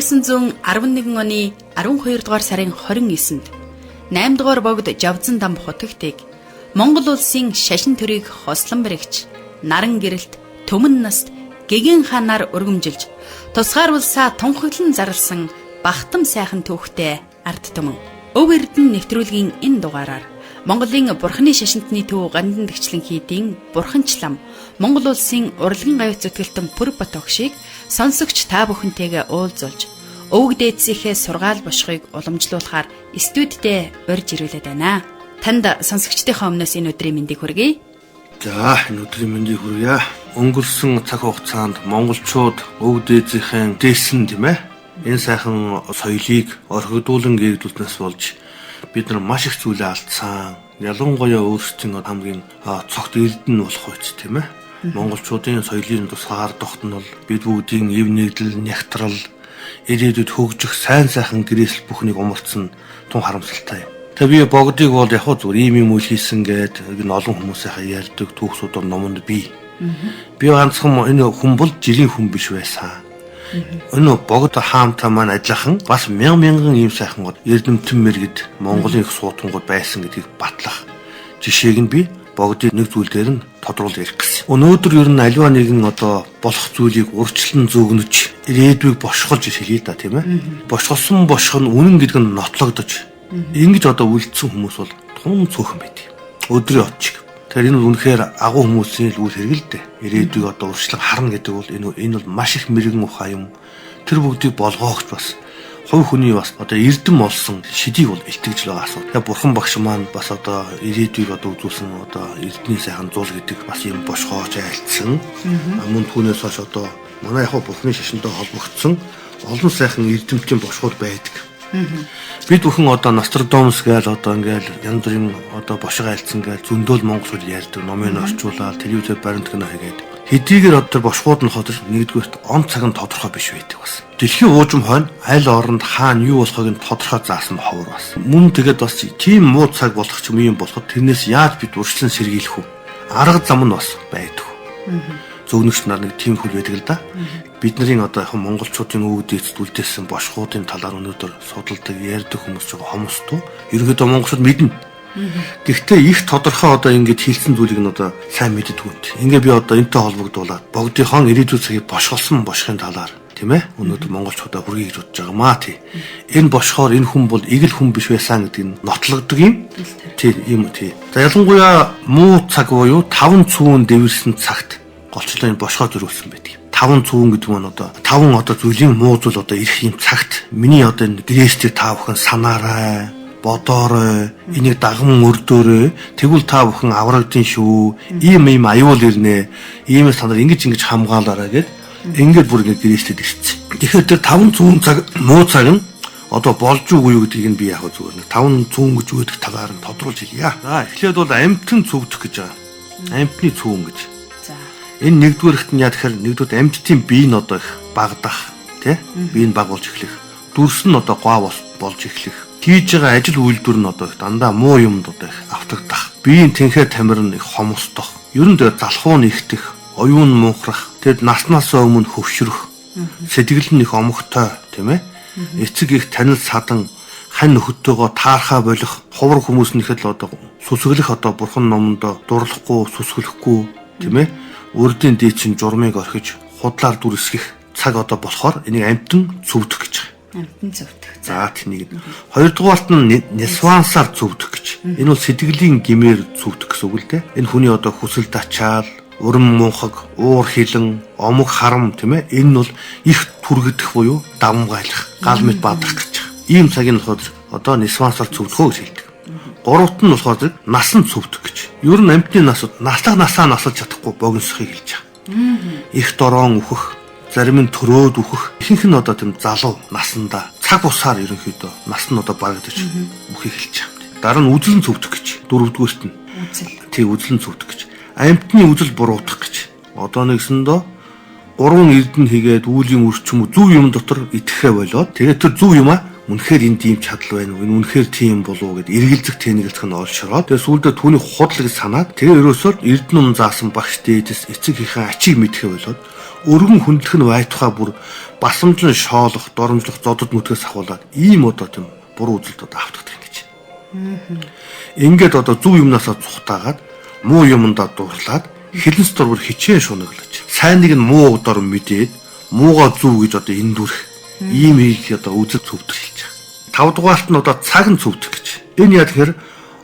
1911 оны 12 дугаар сарын 29-нд 8 дугаар богд Жавзан дам хутагтыг Монгол улсын шашин төрийг хослон баригч наран гэрэлт төмөн наст гэгэн хаанаар өргөмжилж тусгаар улсаа тунхаглан зарласан бахтам сайхан түүхтэй ард түмэн. Өв Эрдэнэ нэвтрүүлгийн энэ дугаараар Монголын Бурхны шашинтны төв Гандан дэгчлэн хийдийн Бурханчлам Монгол улсын урлагийн гавьяат зүтгэлтэн Пүрбат огшийг сонсогч та бүхэнтэйгээ уулзуулж өвөг дээдсийнхээ сургаал бошгыг уламжлуулахаар студидтэй урьж ирүүлээд байна. Танд сонсогчдынхаа өмнөөс энэ өдрийн мэндийг хүргэе. За, энэ өдрийн мэндийг хүргье. Өнгөрсөн цаг хугацаанд монголчууд өвөг дээдсийнхээ дээсэн, тийм ээ. Энэ сайхан соёлыг орхигдуулан гэрэгдүүлснээс болж бид нар маш их зүйлээ алдсан. Ялангуяа өөрсдийн хамгийн цогт эрдэнэ болох үеч, тийм ээ. Монголчуудын соёлын тусгаар тогтнол, бид бүгдийн эв нэгдэл, нягтрал, ирээдүйд хөгжих сайн сайхан гэрээсэл бүхнийг умарцсан тун харамсалтай юм. Тэгээ би богдыг бол яг зүгээр ийм юм үйл хийсэн гээд энэ олон хүмүүсийнхаа ярьдаг түүх судар номонд би. Би ганцхан энэ хүн бол жирийн хүн биш байсан. Энэ богд хаамтай маань адилхан бас мянган мянган ийм сайхан гот эрдэмтэн мэргэд Монголын их суутангууд байсан гэдгийг батлах жишээг нь би богдын нэг зүйл дээр нь тодруулж ярих гэсэн. Өнөөдөр ер нь аливаа нэгэн одоо болох зүйлийг урьдчилан зөөгнөж ирээдүйг бошголж хэлье да, тийм ээ. Бошголсон бошго нь үнэн гэдэг нь нотлогдож ингэж одоо үлдсэн хүмүүс бол тун цөөхөн байдаг. Өдрийн от шиг. Тэгэхээр энэ бол үнэхээр агуу хүмүүсийн л үйл хэрэг л дээ. Ирээдүйг одоо урьдчилан харна гэдэг бол энэ бол маш их мэрэгэн ухаан юм. Тэр бүгдийг болгоогч бас хувь хүний бас одоо эрдэм болсон шидийг бол илтгэж л байгаа асуудал. Тэгэхээр бурхан багш маань бас одоо ирээдүйг одоо үзүүлсэн одоо эрдний сайхан зул гэдэг бас юм бошгооч айлтсан. Мөн түүнээс хойш одоо манай яг бурхны шашинтай холбогдсон олон сайхан эрдэмтдийн бошгууд байдаг. Бид бүхэн одоо Нострадамус гээл одоо ингээл янз бүрийн одоо бошго айлтсан гээл зөндөөл монголчууд ярьдаг, номыг орчуулаад телевизээр баримт кино хийгээд хэдийгээр одоо бошгууд нь хотор нэгдүгээрт он цаг нь тодорхой биш байдаг бас. Дэлхийн уужим хойно аль оронд хаана юу болохыг нь тодорхой заасан ховор бас. Мөн тэгээд бас тийм муу цаг болох ч юм юм болоход тэрнээс яаж бид урьдчилан сэргийлэх вэ? Арга зам нь бас байдаг. Зөөгнөгч нар нэг тийм хөл байдаг л да. Бид нарын одоо яг монголчуудын өвөг дээдсэд үлдээсэн бошгуудын талаар өнөөдөр судалдаг, ярьдаг хүмүүс ч хомсдоо. Ерөнхийдөө монголчууд мэднэ. Гэхдээ их тодорхой одоо ингэж хэлсэн зүйлийг нь одоо сайн мэддэг юм. Ингээ би одоо энтэй холбогдуулаад богдынхон ирээдүйн цагийг бошголсон бошгын талаар, тийм ээ, өнөөдөр монголчуудаа хүргэе гэж бодож байгаа маа тий. Энэ бошгоор энэ хүн бол эгэл хүн биш байсан гэдэг нь нотлогддог юм. Тий, юм тий. За, ялангуяа муу цаг буюу 5 цүүн дэвэрсэн цагт голчлон энэ бошгоо зөрүүлсэн байдаг. 5 цүүн гэдэг нь одоо 5 одоо зүйлийн муу зүйл одоо ирэх юм цагт миний одоо энэ грээстэй та бүхэн санаарай, бодоорой, энийг даган өрдөөрэй. Тэгвэл та бүхэн аврагдсан шүү. Ийм ийм аюул ирнэ. Иймээс та нар ингэж ингэж хамгаалаарай гэд ингээд бүр ингээд грээстэд ирсэн. Тэгэхээр тэр 5 цүүн цаг муу цаг нь одоо болж үгүй юу гэдгийг нь би яг зүгээр нэг 5 цүүн гэж өгдөг талаар нь тодруулж хэлье. За, эхлээд бол амьтан цөвдөх гэж байгаа. Амьтны цүүн гэж. Энэ нэгдүгээрт нь яа тэгэхээр нэгдүгээр амьтдын бие нь одоо их багадах, тий? Бие нь баг болж эхлэх. Дүрс нь одоо гоо болж эхлэх. Хийж байгаа ажил үйлдвэр нь одоо их дандаа муу юмд одоо их автагдах. Биеийн тэнхээ тамир нь их хомсдох. Ер нь тэгээ залхуу нь ихтэх, оюун муухрах, тэгэд наснаас өмнө хөвшрөх. Сэтгэл нь их омогтой, тийм ээ? Эцэг их танил садан хань нөхөдтэйгөө таархаа болох, ховор хүмүүс нь ихэд л одоо сүсгэлэх одоо бурхан номонд дурлахгүй, сүсгэлэхгүй, тийм ээ? Урдын дээд чинь журмыг орхиж худлаар дүрсгэх цаг одоо болохоор энийг амьтан цөвдөх гэж байгаа. Амьтан цөвдөх. За, тэнийг. Хоёрдугаарт нь нисвансаар цөвдөх гэж. Энэ бол сэтгэлийн гимээр цөвдөх гэсэн үг л дээ. Энэ хүний одоо хүсэл тачаал, уран мунхаг, уур хилэн, омог харам, тийм ээ. Энэ нь бол их түргэгдэх буюу давмгайлах, гал мэт бадрах гэж байгаа. Ийм цагийн болохоор одоо нисвансаар цөвдөхөө гэж хэлдэг. Гуравт нь болохоор насан цөвдөх гэж. Ер нь амьтны насууд наслах насаа насалж чадахгүй богиносхийг хэлж байгаа. Их дороон үхэх, зарим нь төрөөд үхэх. Ихэнх нь одоо тийм залуу насандаа цаг усаар ерөнхийдөө нас нь одоо барагдаж үхийг хэлж байгаа. Дараа нь үзлэн цөвдөх гэж. Дөрөвдүгээрт нь. Үзэл. Тий, үзлэн цөвдөх гэж. Амьтны үзэл буруутах гэж. Одоо нэгсэндөө гурван эрдэнэ хийгээд үүлийн үр ч юм уу зөв юм дотор итгэхээ болоод тэгээд тэр зөв юм а Үнэхээр энд ийм чадал байна уу? Энэ үнэхээр тийм болов уу гэд эргэлзэх тэнэгэлзэх нь олшроод тэгээ сүүлдээ түүний худал гэж санаад тэгээ ерөөсөө Эрдэнэ ном заасан багш дээдэс эцэг ихээ ачийг мэдхэ болоод өргөн хүндлэх нь байтугай бүр басамжин шоолох, доромжлох, зодод мүтгэс ахуулаад ийм одоо тийм буруу үзэлд одоо автагдах юм гэж. Ингээд одоо зөв юмнасаа цухтаагаад муу юмдаа дурлаад хилэнц дурвар хичээн шунаглаж сайныг нь муу дор мэдээд муугаа зөв гэж одоо эндүрх ийм их одоо үзэл цөвдөх хэлж байгаа. 5 дугаарт нь одоо цаг нь цөвдөх гэж. Энэ яа тэгэхээр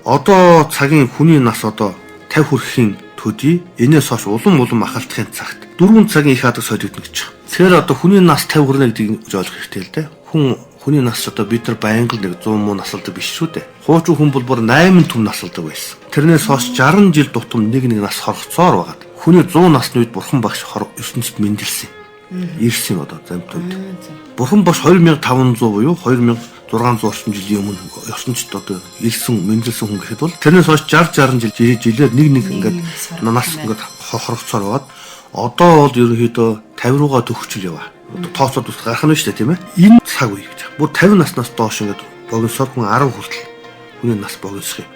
одоо цагийн хүний нас одоо 50 хүрэхийн төдий энээс хойш улам улам ахалтахын цагт 4 цагийн их хадаг солигдно гэж байгаа. Тэгэхээр одоо хүний нас 50 хүрнэ гэдгийг ойлгох хэрэгтэй л дээ. Хүний нас одоо бид нар байнга л нэг 100 муу насалдаг биш шүү дээ. Хуучин хүн бол бүр 8 түм насалдаг байсан. Тэрнээс хойш 60 жил тутам нэг нэг нас хоргоцоор байгаад хүний 100 насны үед бурхан багш ертөнцид мэндэлсэн. Ирсэн юм одоо замтууд. Бурхан багш 2500 буюу 2600 орчим жилийн өмнө ертөнцид одоо ирсэн мэндэлсэн хүн гэхэд бол тэрнээс хойш 60 60 жил жилээр нэг нэг ингээд нас ингээд хоргоцоор байгаад одоо бол ерөнхийдөө 50 руугаа төгсчл яваа. Одоо тооцоод үсэх гарах нь шүү дээ, тийм ээ. Энэ цаг үе гэж. Бүр 50 наснаас доош ингээд богиносоор хүн 10 хүртэл хүний нас богиносох юм.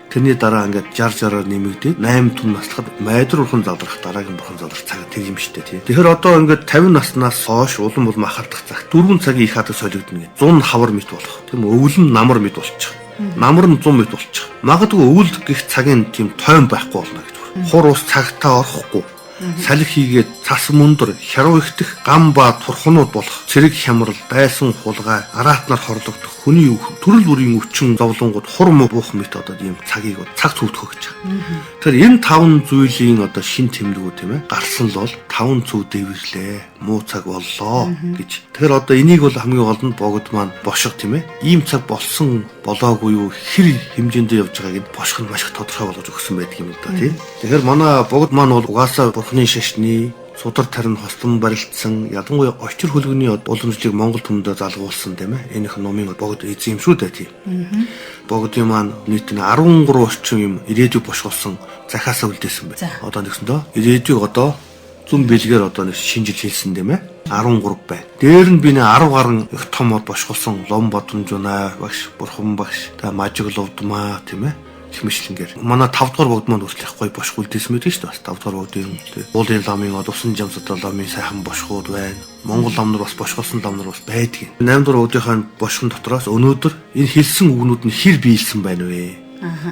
Тэрний дараа ингээд 60 60-аар нэмэгдээд 8 түн наслахад майдар бурхан залрах дараагийн бурхан залрах цаг тэр юм шүү дээ, тийм. Тэгэхээр одоо ингээд 50 наснаас хойш улам улам ахалдах цаг. 4 цагийн их хадаг солигдно гэж. 100 хавар мэт болох. Тийм үү? Өвөл нь намар мэт болчих. Намар нь 100 мэт болчих. Магадгүй өвөл гих цагийн тийм тойм байхгүй болно гэж. Хур ус цагтаа орохгүй. Салхи хийгээд цас мөндөр, хяруу ихтэх, гам ба турхнууд болох, цэрэг хямрал, дайсан хулгай, араатнаар хорлогдох, хүний төрөл бүрийн өвчин зовлонгууд, хур муу буух мэт одоо ийм цагийг цаг цөвдөх гэж байгаа. Тэгэхээр энэ таван зүйлийн одоо шин тэмдгүүд тийм ээ гарсан л бол таван цөв дэвэрлээ, муу цаг боллоо гэж. Тэгэхээр одоо энийг бол хамгийн гол нь богд маань бошго тийм ээ. Ийм цаг болсон болоогүй юу, хэр хэмжээнд явж байгааг нь бошго нь маш их тодорхой болгож өгсөн байдаг юм л да тийм. Тэгэхээр манай богд маань бол угаасаа бурхны шашны судар тарин хослон барилдсан ялангуяа очир хөлгөний уламжлалыг Монгол түмэндээ залгуулсан тийм ээ. Энэ их номын богд эзэн юм шүү дээ тийм. Богдын маань нийт нь 13 орчим юм ирээдүйг бошгуулсан захиасаа үлдээсэн байна. Одоо нэгсэндөө ирээдүйг одоо зүүн бэлгээр одоо нэг шинжил хийсэн тийм ээ. 13 байна. Дээр нь би нэг 10 гаруй их том од бошгуулсан лом бодомжунаа багш, бурхан багш, та мажиг лувдмаа тийм ээ. Хэмжлэнгээр. Манай 5 дугаар богд маань хүртэл их гоё бошгол үлдээсэн байдаг шүү дээ. Бас 5 дугаар богдын уулын ламын од усан жамсад ламын сайхан бошгууд байна. Монгол лам нар бас бошголсон лам нар бас байдаг. 8 дугаар богдынхаа бошгон дотроос өнөөдөр энэ хэлсэн үгнүүд нь хэр биелсэн байна вэ?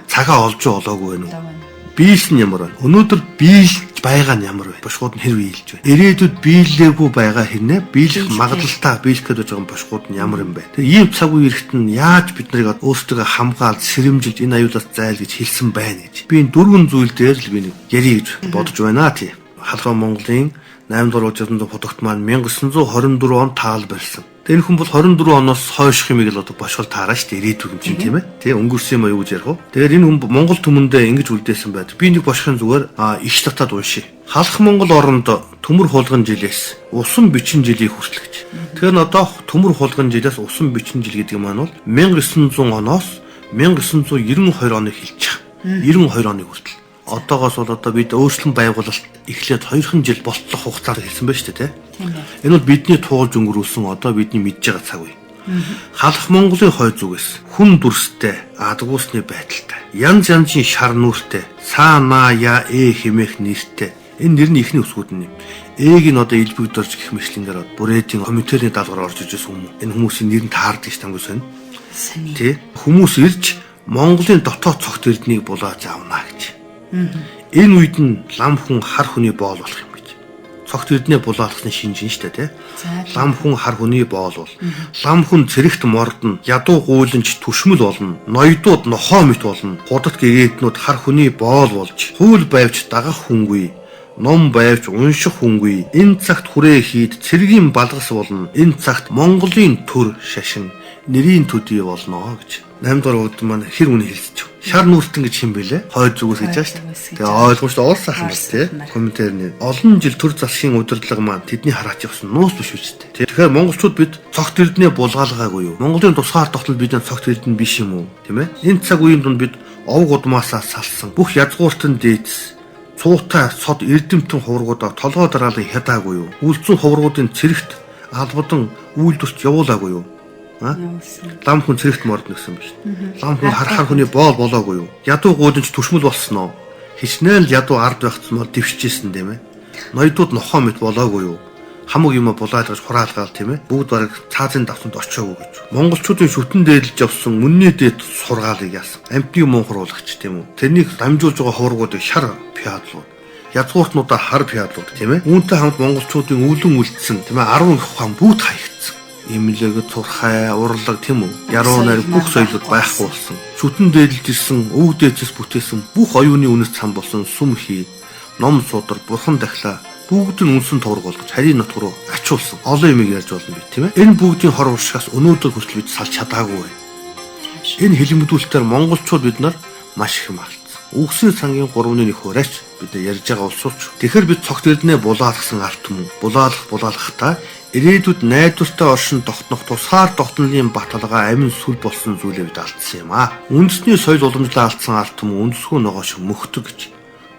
Цагаа олж олоогүй байна уу? Биелсэн ямар байна? Өнөөдөр биелж байгаа нь ямар вэ? Бошгууд нь хэр биелж байна? Ирээдүйд биелээгүй байгаа хэрнээ биелэх магадлалтай биелэх гээд байгаа бошгууд нь ямар юм бэ? Тэгэхээр ийм цаг үе ирэхэд нь яаж бид нарыг өөрсдөө хамгаалж, сэрэмжилж энэ аюулаас зайл гэж хэлсэн байна гэж. Би энэ дөрвөн зүйл дээр л би нэг ярий гэж бодож байна тий. Халуун Монголын 8 дугаар 600 худагт маань 1924 онд таал барьсан. Энэ хүн бол 24 оноос хойших юмыг л одоо бошгол таараа шүү дээ. Ирээдүйг юм чинь тийм ээ. Тэ өнгөрсөн юм а юу гэж ярих вэ? Тэгэхээр энэ хүн Монгол түмэндээ ингэж үлдээсэн байдаг. Би нэг бошхын зүгээр их татаад уншия. Халах Монгол оронд төмөр хулган жилээс усан бичин жилийг хүртэл гэж. Тэгэхээр одоо төмөр хулган жилээс усан бичин жил гэдэг маань бол 1900 оноос 1992 оныг хэлж байгаа. 92 оныг хүртэл. Одоогоос бол одоо бид өөрчлөн байгуулалт эхлээд 2 жил болтлох хугацаар хэлсэн байна шүү дээ, тийм ээ. Энэ бол бидний туулж өнгөрүүлсэн одоо бидний мэдж байгаа цаг үе. Халах Монголын хой зүгээс хүн дүрстэй, адгуусны байдалтай, янз янзын шар нүртэй, саа наа я э хэмээх нэртэй. Энэ нэр нь эхний үсгүүд нь юм. Ээг нь одоо илбэг дорж гэх мэтлэнгээр бүрээдийн комментарийн даалгавар орж ижсэн хүмүүс. Энэ хүмүүсийн нэр нь таардаг ш тамгүй сонь. Тий. Хүмүүс ирж Монголын дотоод цогт эрднийг булааж авна гэж. Энэ үед нь лам хүн хар хүний боол болох юм гэж. Цогт эрднээ булаалгасны шинж нь шүү дээ, тий. Лам хүн хар хүний боол бол. Лам хүн цэрэгт мордно, ядуу гуйланч түшмэл болно, ноёдууд нохоо мэт болно, худат гэгээтнүүд хар хүний боол болж, хууль байвч дагах хүнгүй, ном байвч унших хүнгүй. Энэ цагт хүрээ хийд цэргийн балгас болно. Энэ цагт Монголын төр шашин нэрийн төдий болно гэж. 8 дугаар богд маань хэр үнэ хэлсэж. Шар нүртэн гэж хэм бэлээ? Хойд зүгээс гэж байгаа шүү дээ. Тэгээ ойлгомжтой уул сайхан байна тий. Комментарны олон жил төр засгийн удирдлага маань тэдний хараач явсан нуус биш үстэй. Тэгэхээр монголчууд бид цогт эрдэнэ булгаалгаагүй юу? Монголын тусгаар тогтнол бидний цогт эрдэнэ биш юм уу? Тийм ээ? Энэ цаг үеийн дунд бид овг удмаасаа салсан бүх язгууртан дээдс цуутай сод эрдэмтэн хуврагуудаа толгой дараалан хядаагүй юу? Үлдсэн хуврагуудын цэрэгт албадан үйлдвэрт явуулаагүй юу? Лам хүн цэрэгт мордно гэсэн ба шүү дээ. Лам хүн харахаар хүний боол болоогүй юу? Ядуу гуйданч түшмэл болсон уу? Хичнээн л ядуу ард байхсан бол дэвшижсэн тийм ээ. Ноёдууд нохоо мэт болоогүй юу? Хамаг юма булаалгаж хураалгаал тийм ээ. Бүгд бараг цаазын давсанд очиагүй гэж. Монголчуудын шүтэн дээдлж явсан мөнний дээд сургаалыг яасан. Амтны мунхруулагч тийм үү. Тэрнийг дамжуулж байгаа ховргуудыг шар пиадлууд, язгууртнуудаа хар пиадлууд тийм ээ. Үүнтэй хамт монголчуудын өвлөн үлдсэн тийм ээ 10 их ухаан бүгд хаягдсан. Имлэг, цурхай, урлаг тийм үү. Яруу найр бүх соёлууд байхгүй болсон. Шүтэн дээдлж ирсэн, өвөг дээдсээс бүтээсэн бүх оюуны үнэт сан болсон сүм хий, ном судар, бурхан дахлаа бүгд нь үнсэн товрог болгож харийн нутг руу ачуулсан. Олон юмыг ярьж болно би тийм ээ. Энэ бүгдийн хор уршигаас өнөөдөр хүртэл бид салж чадаагүй байна. Энэ хилэмдүүлэлтээр монголчууд бид нар маш их юм алдсан. Үгсийн сангийн 3-ны 1 хуурайч бид нар ярьж байгаа улсууч. Тэгэхээр бид цогт эрдэнэ булаалгасан алт мөн. Булаалгахтаа ирээдүйд найдвартай оршин тогтнох тусгаар тогтнолын баталгаа амин сүл болсон зүйлээ бид алдсан юм аа. Үндэсний соёл уламжлал алдсан алт мөн үндэсгүй ногоо шиг мөхдөг гэж.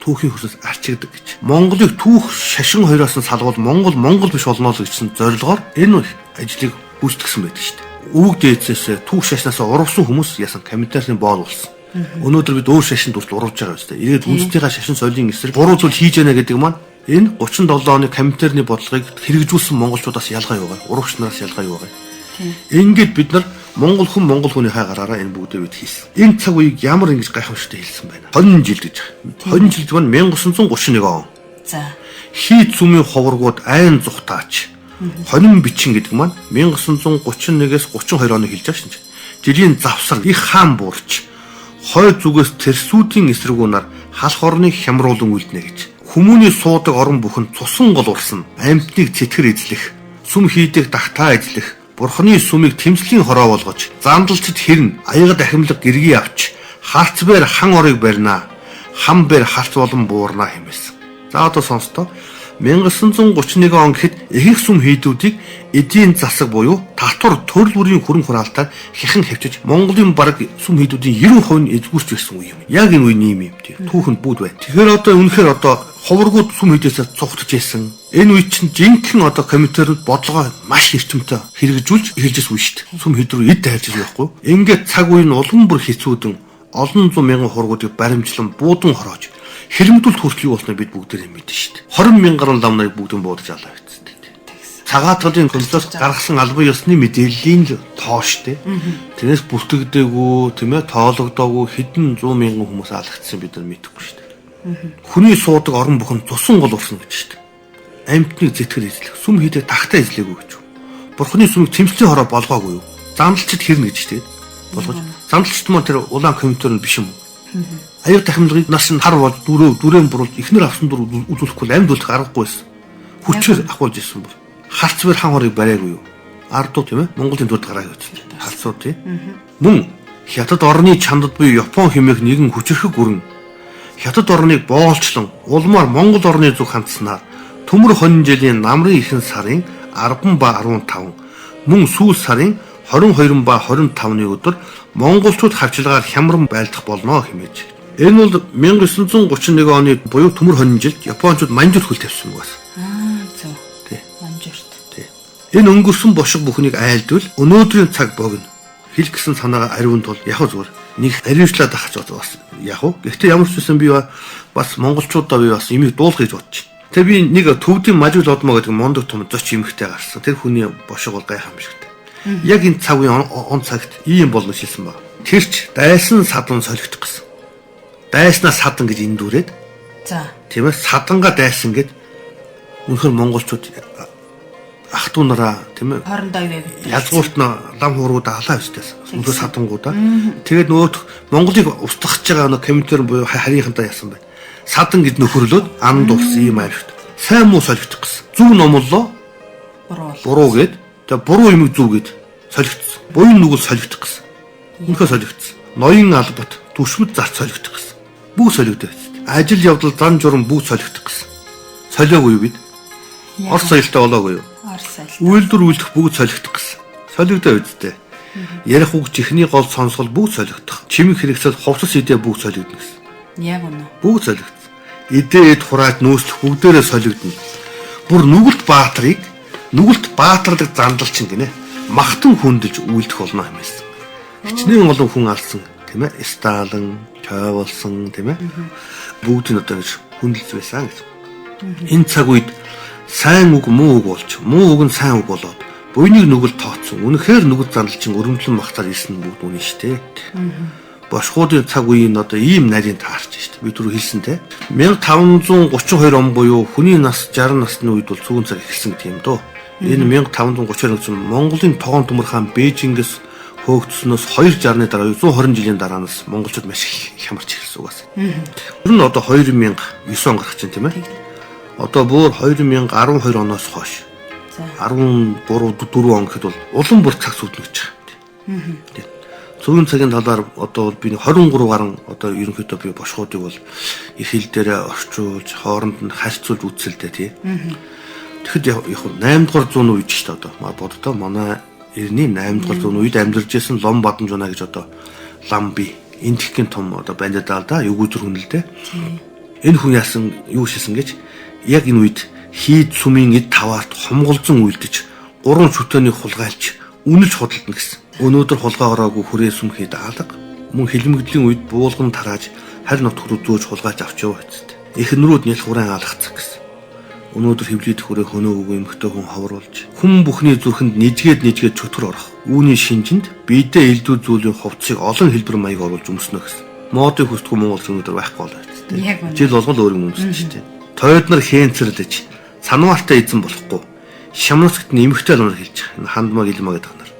Түүхийн хөрсөөс арчигдаг гэж. Монголыг түүх шашин хоёроос нь салгуул Монгол Монгол биш болно л гэсэн зорилгоор энэ ажлыг гүйцэтгсэн байдаг шүү дээ. Өвөг дээдсээс түүх шашнаас урвсан хүмүүс ясан комментарийн боол болсон. Өнөөдөр бид өөр шашинд хүртэл урвж байгаа юм шүү дээ. Ирээд үндэснийхаа шашин соёлын эсрэг буруу зүйл хийж яана гэдэг маань энэ 37 оны комментарны бодлогыг хэрэгжүүлсэн монголчуудаас ялгаа юу байгаа? Урвагч нараас ялгаа юу байгаа? Ингээд бид нар Монгол хүн Монгол хүнийхээ гараараа энэ бүгдээ бид хийсэн. Энэ цаг үеийг ямар ингэж гайхамшигтай хэлсэн байна. 20 жил гэж. 20 жил гэдэг нь 1931 он. За. Хийд сүмийн ховргууд айн зүхтаач. Хонин бичин гэдэг маань 1931-ээс 32 оны хэлж байгаа шин. Жилийн завсар их хаан буурч хой зүгээс тэрсүүдийн эсрэгүүнаар халах орныг хямруулан үлднэ гэж. Хүмүүний суудаг орон бүхэн цусан гол урсан. Амьтныг цэтгэр эзлэх, сүм хийдэг дагтаа эзлэх, бурхны сүмийг тэмцлийн хороо болгож, зандалчд хэрнэ, аяга дахимлаг гэргий авч, харц бээр хан орыг барина, хам бээр харц болон буурна хэмээсэн. За одоо сонстоо 1931 он гэхэд ихэнх сүм хийдүүдийг эдийн засаг буюу татвар төрөл бүрийн хөрөнгө хураалтаар хяхан хавчиж Монголын бараг сүм хийдүүдийн 90% нь эзгүүрч байсан үе юм. Яг энэ үе ийм юм тийм. Түүхэнд бүгд байна. Тэгэхээр одоо үнэхээр одоо ховргууд сүм хийдээсээ цугтж байсан. Энэ үе чинь жинхэнэ одоо компьютерүүд бодлогоо маш эрчимтэй хэрэгжүүлж эхэлж байсан үе шүү дээ. Сүм хэд рүү эд тайлж байсан байхгүй. Ингээд цаг үе нь улам бүр хэцүүдэн олон зуун мянган хургуудыг баримтлан буудан хороож хэрэмдүүлэлт хүртэл юу болсноо бид бүгдээрээ мэднэ шүү дээ. 20 мянган гаруй лам нарыг бүгдэн буудаж алаа гэсэн. Цагаатгалын комитет гаргасан албан ёсны мэдээллийн л тоо шүү дээ. Тэрнээс бүртгэгдээгүй, тийм ээ, тоологдоогүй хэдэн зуун мянган хүмүүс алагдсан бид нар мэдэхгүй шүү дээ. Хүний суудаг орон бүхэн цусан гол урсан гэж шүү дээ. Амьтныг зэтгэр эзлэх, сүм хийдэг тагтаа эзлээгүй гэж. Бурхны сүмийг тэмцлийн хороо болгоогүй юу? Замдалчд хэрнэ гэж шүү дээ. Болгож. Замдалчд маань тэр улаан компьютер нь биш юм уу? Аяг тахимлагыг нас нь хар болж дүрэм буруулж эхнэр авсан дүр үзүүлэхгүй амьд үлдэх аргагүй байсан. Хүчээр ахуулж ирсэн бол. Харц бэр хан хорыг бариагүй юу? Ардуу тийм ээ? Монголын төрд гараа гэж. Харцуу тийм. Мөн Хятад орны чандад буюу Япон хэмээх нэгэн хүчирхэг гүрэн Хятад орныг боолчлон улмаар Монгол орны зүг хандсанаар төмөр хонин жилийн намрын ихэнх сарын 10 ба 15 мөн сүүл сарын 22 ба 25-ны өдөр монголчууд хавчлагаар хямран байлдах болно хэмээж. Энэ бол 1931 оны буюу төмөр хонин жилд Япончууд Манжурт хөл тавьсан бас. Аа зөв. Тий. Манжурт. Тий. Энэ өнгөрсөн бошиг бүхнийг айлдвал өнөөдрийн цаг богино. Хэл гэсэн санаагаа ариун тул яг зүгээр нэг ариунчлаад ахаж бас яг уу. Гэхдээ ямар ч байсан би бас монголчуудаа би бас имийг дуулах гэж бодчих. Тэгээ би нэг төвдийн мажил одмоо гэдэг мундаг том зоч эмэгтэй гарсан. Тэр хүний бошиг бол гайхамшигтай. Яг энэ цаг үеийн он цагт ийм болно шилсэн баг. Тэрч дайсан садан солигдох гэсэн. Дайснаа садан гэж эндүүрээд. За. Тийм ээ, садангаа дайсан гэд үнэхээр монголчууд ах トゥ нараа тийм ээ хоорондоо юу явагдав. Язгуурт нь лам хуургуудаа халаа өстэйсэн. Өндөр садангуудаа. Тэгээд нөгөөх Монголыг устгах гэж байгаа нэг компьютер буюу харийнхантаа яасан байна. Садан гэд нөхөрлөөд анд улс ийм аривт. Сайн муу солигдох гэсэн. Зүг номлолоо. Буруу гэд. Тэгээд буруу юмыг зүг гэд солигдсон. Буян нүгэл солигдох гэсэн. Үнэхээр солигдсон. Ноён албат, түшмэд зарц солигдох гэсэн. Бүгд солигдох. Ажил явдал зан журам бүгд солигдох гэсэн. Солиогүй юу бид? Орос соёлтой болоогүй юу? Орос соёл. Үйлдвэр үйлдэх бүгд солигдох гэсэн. Солигдоо үсттэй. Ярих үг чихний гол сонсгол бүгд солигдох. Чимэг хэрэгсэл хувцас идэ бүгд солигдно гэсэн. Яг үнэ. Бүгд солигдсон. Идэ эд хурааж нөөцлөх бүгдээрээ солигдно. Бүр нүгэлт баатрыг нүгэлт баатарлаг зандалчин гинэ. махтан хүндэлж үйлдэх болно хэмээсэн. Хичнээн олон хүн алсан, тийм ээ? Сталин, Чойболсон, тийм ээ? Бүгд нь одоо ингэж хүндэлж байсан гэж. Энэ цаг үед сайн үг муу үг болж, муу үг нь сайн үг болоод буйныг нүгэл тооцсон. Үнэхээр нүгэл зандалчин өрөмдлөн махтаар ирсэн нь бүгд үнэн шүү дээ. Бошгуудын цаг үеийн одоо ийм нарийн таарч шүү дээ. Би түрүү хэлсэн те. 1532 он буюу хүний нас 60 насны үед бол цүгэн цаг эхэлсэн гэдэг юм дөө. Энэ 1532 он Монголын тогоон төмөр хаан Бээжингээс хөөгдснөөс 260-ны дараа 120 жилийн дараанаас монголчууд маш их хямарч эхэлсэн угаас. Тэр нь одоо 2009 он гарах чинь тийм ээ. Одоо бүр 2012 оноос хойш 13 4 он гэхэд бол улам бүр цаг сүднэ гэж байгаа. Цөвийн цагийн талаар одоо бол би 23 гарan одоо ерөнхийдөө би бошгуудыг бол их хил дээрээ орчуулж хооронд нь харьцуулж үзсэлтэй тий. Тэгэхэд яг 8 дугаар зууны үед ч одоо боддоо манай эртний 8 дугаар зууны үед амьдарч исэн Лом Бадамжуна гэж одоо лам би энтхийн том одоо бандидаал да эвгүй зүр хүн л дээ. Энэ хүн яасан юу шисэн гэж яг энэ үед хийд сүмийн эд таваарт хомголзон үйлдэж гурван шүтээний хулгайлж үнэлж худалдана гэсэн. Өнөөдөр хулгай ороогүй хүрээ сүм хийд алга. Мөн хилмигдлийн үед буулган тарааж харь нутг руу зөөж хулгайлж авч яваа эцэст. Эхнэрүүд нялх хураан алгацсан гэсэн. Өнөөдөр хөвлөд хүрээ хөнөөгөө эмхтэй хүн ховруулж хүн бүхний зүрхэнд нэжгээд чөтгөр орох. Үүний шинжинд биедээ элдв зүйлийн хувцсыг олон хэлбэр маяг оруулж өмснө гэсэн. Модыг хүсдэггүй монгол өнөөдөр байхгүй болоо эцэст. Жил болгол өөр юм өмсөж штэ. Тойд нар хээнцэрлэж санваартай эзэн болохгүй. Шамнасгт нь эмхтэй л хэлж байгаа. Хандмаа гэлмаа гэдэг нар.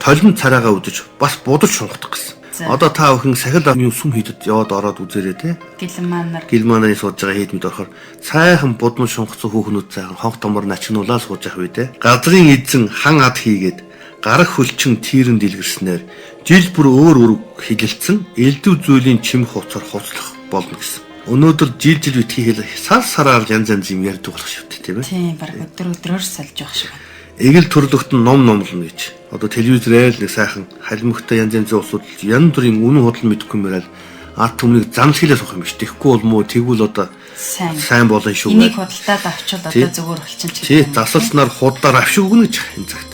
Толин царайгаа үдэж бас будаж шунгатах гэсэн. Одоо та бүхэн сахил юм сүм хийдэд яваад ороод үзээрэй те. Гэлмаанарын сууж байгаа хийд мэд орохоор сайхан будмал шунгацсан хүүхнүүд сайхан хонх томор начигнуулаад сууж явах үе те. Газрын эзэн хан ад хийгээд гарах хөлчин тийрэн дэлгэрснээр жил бүр өөр өөр хилэлцэн элдв зүйлийн чимх хувцаар хувцлах болно гэсэн. Өнөөдөр жил жил битгий хэл сар сараар янз янз юм ярьдаг болох шүү дээ тийм ээ. Тийм баг өдөр өдрөөр сольж явах шиг байна. Эгэл төрлөخت нь ном номлоно гэж. Одоо телевизрээ л нэг сайхан халимхтай янз янзын улсууд янз бүрийн үнэн худал мэдэхгүй мөрөл ард түмнийг занл хийлээ суух юм биш. Тэгэхгүй бол муу тэгвэл одоо сайн болно шүү. Энийг худалдаад авчвал одоо зүгээр болчин ч гэдэг. Засалснаар худлаар авшиг өгнө гэж энэ цагт.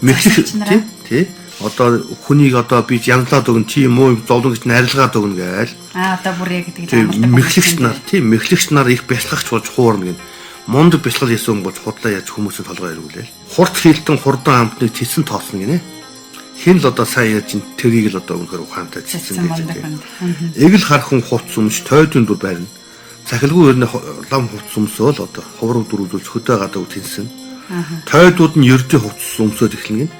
Мэхлэх тий. Одоо хүнийг одоо би янзлаад өгнө, чи муу юм зовлон гэж нарилгаад өгнө гээл. Аа одоо бүр яг гэдэг л амардаг. Мэхлэгч нар тий, мэхлэгч нар их бясалгагч болж хуурна гин. Мундаг бясалгал хийсэн болж худлаа яаж хүмүүсийн толгой эргүүлээл. Хурд хилдэн хурдан амтныг цэцэн тооцно гинэ. Хин л одоо сайн яаж тэрийг л одоо үнэхээр ухаантай цэцэн гэж тийм. Эгэл хар хүн хувц өмс тойдын дүр байрна. Цахилгүй өрнө лам хувц өмсөөл одоо ховрог дүр үзүүлж хөдөө гадаа тэнсэн. Тойдууд нь ердийн хувцс өмсөөд эхэлнэ гин.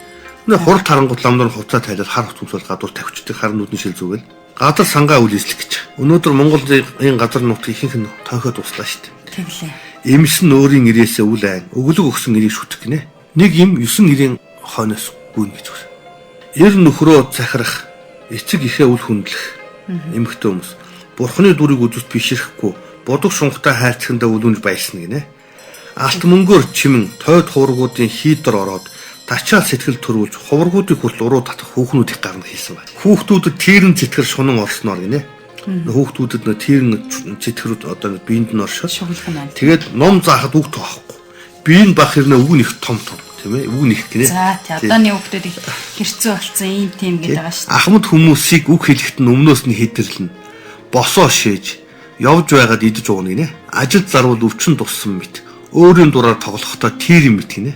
Нэ хурд харангуут ламнар хувцаа тайлал хар хувц өмсөөл гадуур тавьчихдаг хар нүдэн шил зүгэл. Газар сангаа үл эслэх гэж. Өнөөдөр Монголын газар нутгийн ихэнх нь тойхоо дуслаа шүү дээ. Тэглээ. Эмсэн өөрийн ирээсээ үл айн өглөг өгсөн эрийг шүтэх гинэ. Нэг юм 9 эрийн хойноос гүйнэ гэж байна. Эр нөхрөө захирах, эцэг ихээ үл хүндлэх эмэгтэй хүмүүс бурхны дүрийг үзэж бишрэхгүй, будаг шунхтай хайрцагтаа үлүнж баясна гинэ. Алт мөнгөөр чимэн тойд хуврагуудын хийдор ороод тачаал сэтгэл төрүүлж хуврагуудыг хүртэл уруу татах хүүхнүүд их гарна хийсэн байна. Хүүхдүүдэд тэрэн цэтгэр шунан орсноор гинэ. Хүүхдүүдэд нөө тэрэн цэтгэрүүд одоо биед нь оршоод тэгээд ном заахад үг тоохгүй. Бие нь бах хэрнээ үг нь их том том тийм ээ үг нь их гинэ. За тий одооны хүүхдүүд их хэрцүү болсон ийм тийм гэдэг байгаа шүү дээ. Ахмад хүмүүсийг үг хэлэхэд нь өмнөөс нь хэдэрлэнэ. Босоо шээж явж байгаад идэж ууна гинэ. Ажил зарвал өвчин туссан мэт өөрийн дураар тоглохдоо тэр юм мэт гинэ.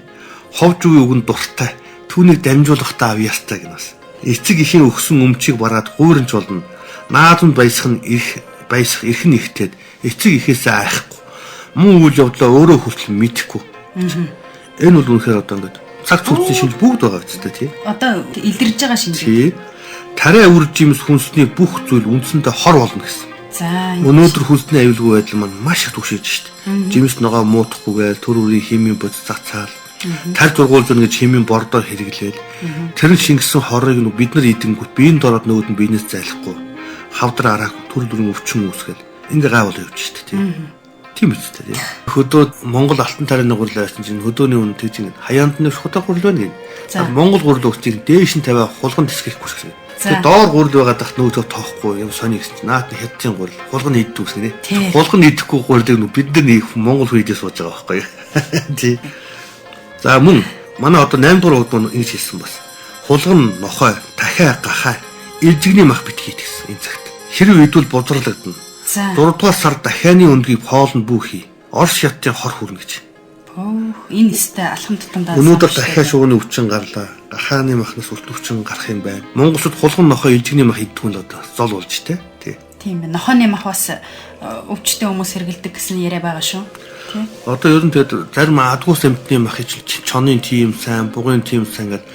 Ховж үгийн үг нь дуртай. Түүнийг дамжуулахдаа авьяастай гинэ бас. Эцэг эхийн өгсөн өмчийг бараад гуйранч болно. Наадамд баясах нь эрх баясах эрх нь ихтэйд эцэг ихээсээ айхгүй. Муу үйл явдлаа өөрөө хүртэл мэдэхгүй. Энэ бол үнэхээр одоо ингээд цаг цуцсан шинж бүгд байгаа үстэй тий. Одоо илэрж байгаа шинж. Тий. Тариа үр жимс хүнсний бүх зүйл үндсэндээ хор болно гэсэн. За. Өнөөдөр хүнсний аюулгүй байдал маань маш их түгшээж шít. Жимс ногоо муутахгүйгээл төр бүрийн химийн бодис цацаал. Тарь зургуулж өгнө гэж химийн бордоор хэрэглээл. Тэр нь шингэсэн хорыг нь бид нар идэнгүүт биеийн дороод нөгөөд нь биенээс зайлахгүй. Хавдар арааг төр бүрийн өвчин үүсгэл. Ингээ гайвал явж шít тий. Тийм үстэй тий. Хөдөө Монгол алтан тарианы гурил байсан чинь хөдөөний үн тэгж ингэ хаяанд нь шудаг гурил байна гин. Монгол гурил өгчийг дээш нь тавиа хулган тэсгэхгүй гэсэн. Тэгээ доор гурил байгаа дахт нөөдөө тоохгүй юм сони гэсэн чинь наад нь хятадын гурил хулган иддэг гэсэн нэ. Хулган идэхгүй гурилыг бид нар нэг Монгол хүн идээ сууж байгаа байхгүй юу. Тий. За мөн Манай одоо 8 дугаар богд маань ингэж хэлсэн бас. Хулган, нохой, дахиа, гахай, илжигний мах битгий гэсэн энэ цагт. Хэрв идвэл бузарлагдана. 4 дугаар сар дахианы өндгийг хоолнд бүү хий. Орос хятадын хор хүрнэ гэж. Өөх, энэ өстэй алхам тутамдаа. Өнөөдөр дахиа шуугны өвчин гарлаа. Гахааны махнаас урт өвчин гарах юм байна. Монголчууд хулган, нохой, илжигний мах иддэг нь одоо зол болж тэ. Тий. Тийм байна. Нохойны мах бас өвчтөе хүмүүс хэрэглэдэг гэсэн яриа байгаа шүү. Тий. Одоо ер нь тэгээд зарим адгуус амьтны мах чинь чонын тийм сайн, бугын тийм сайн гэдэг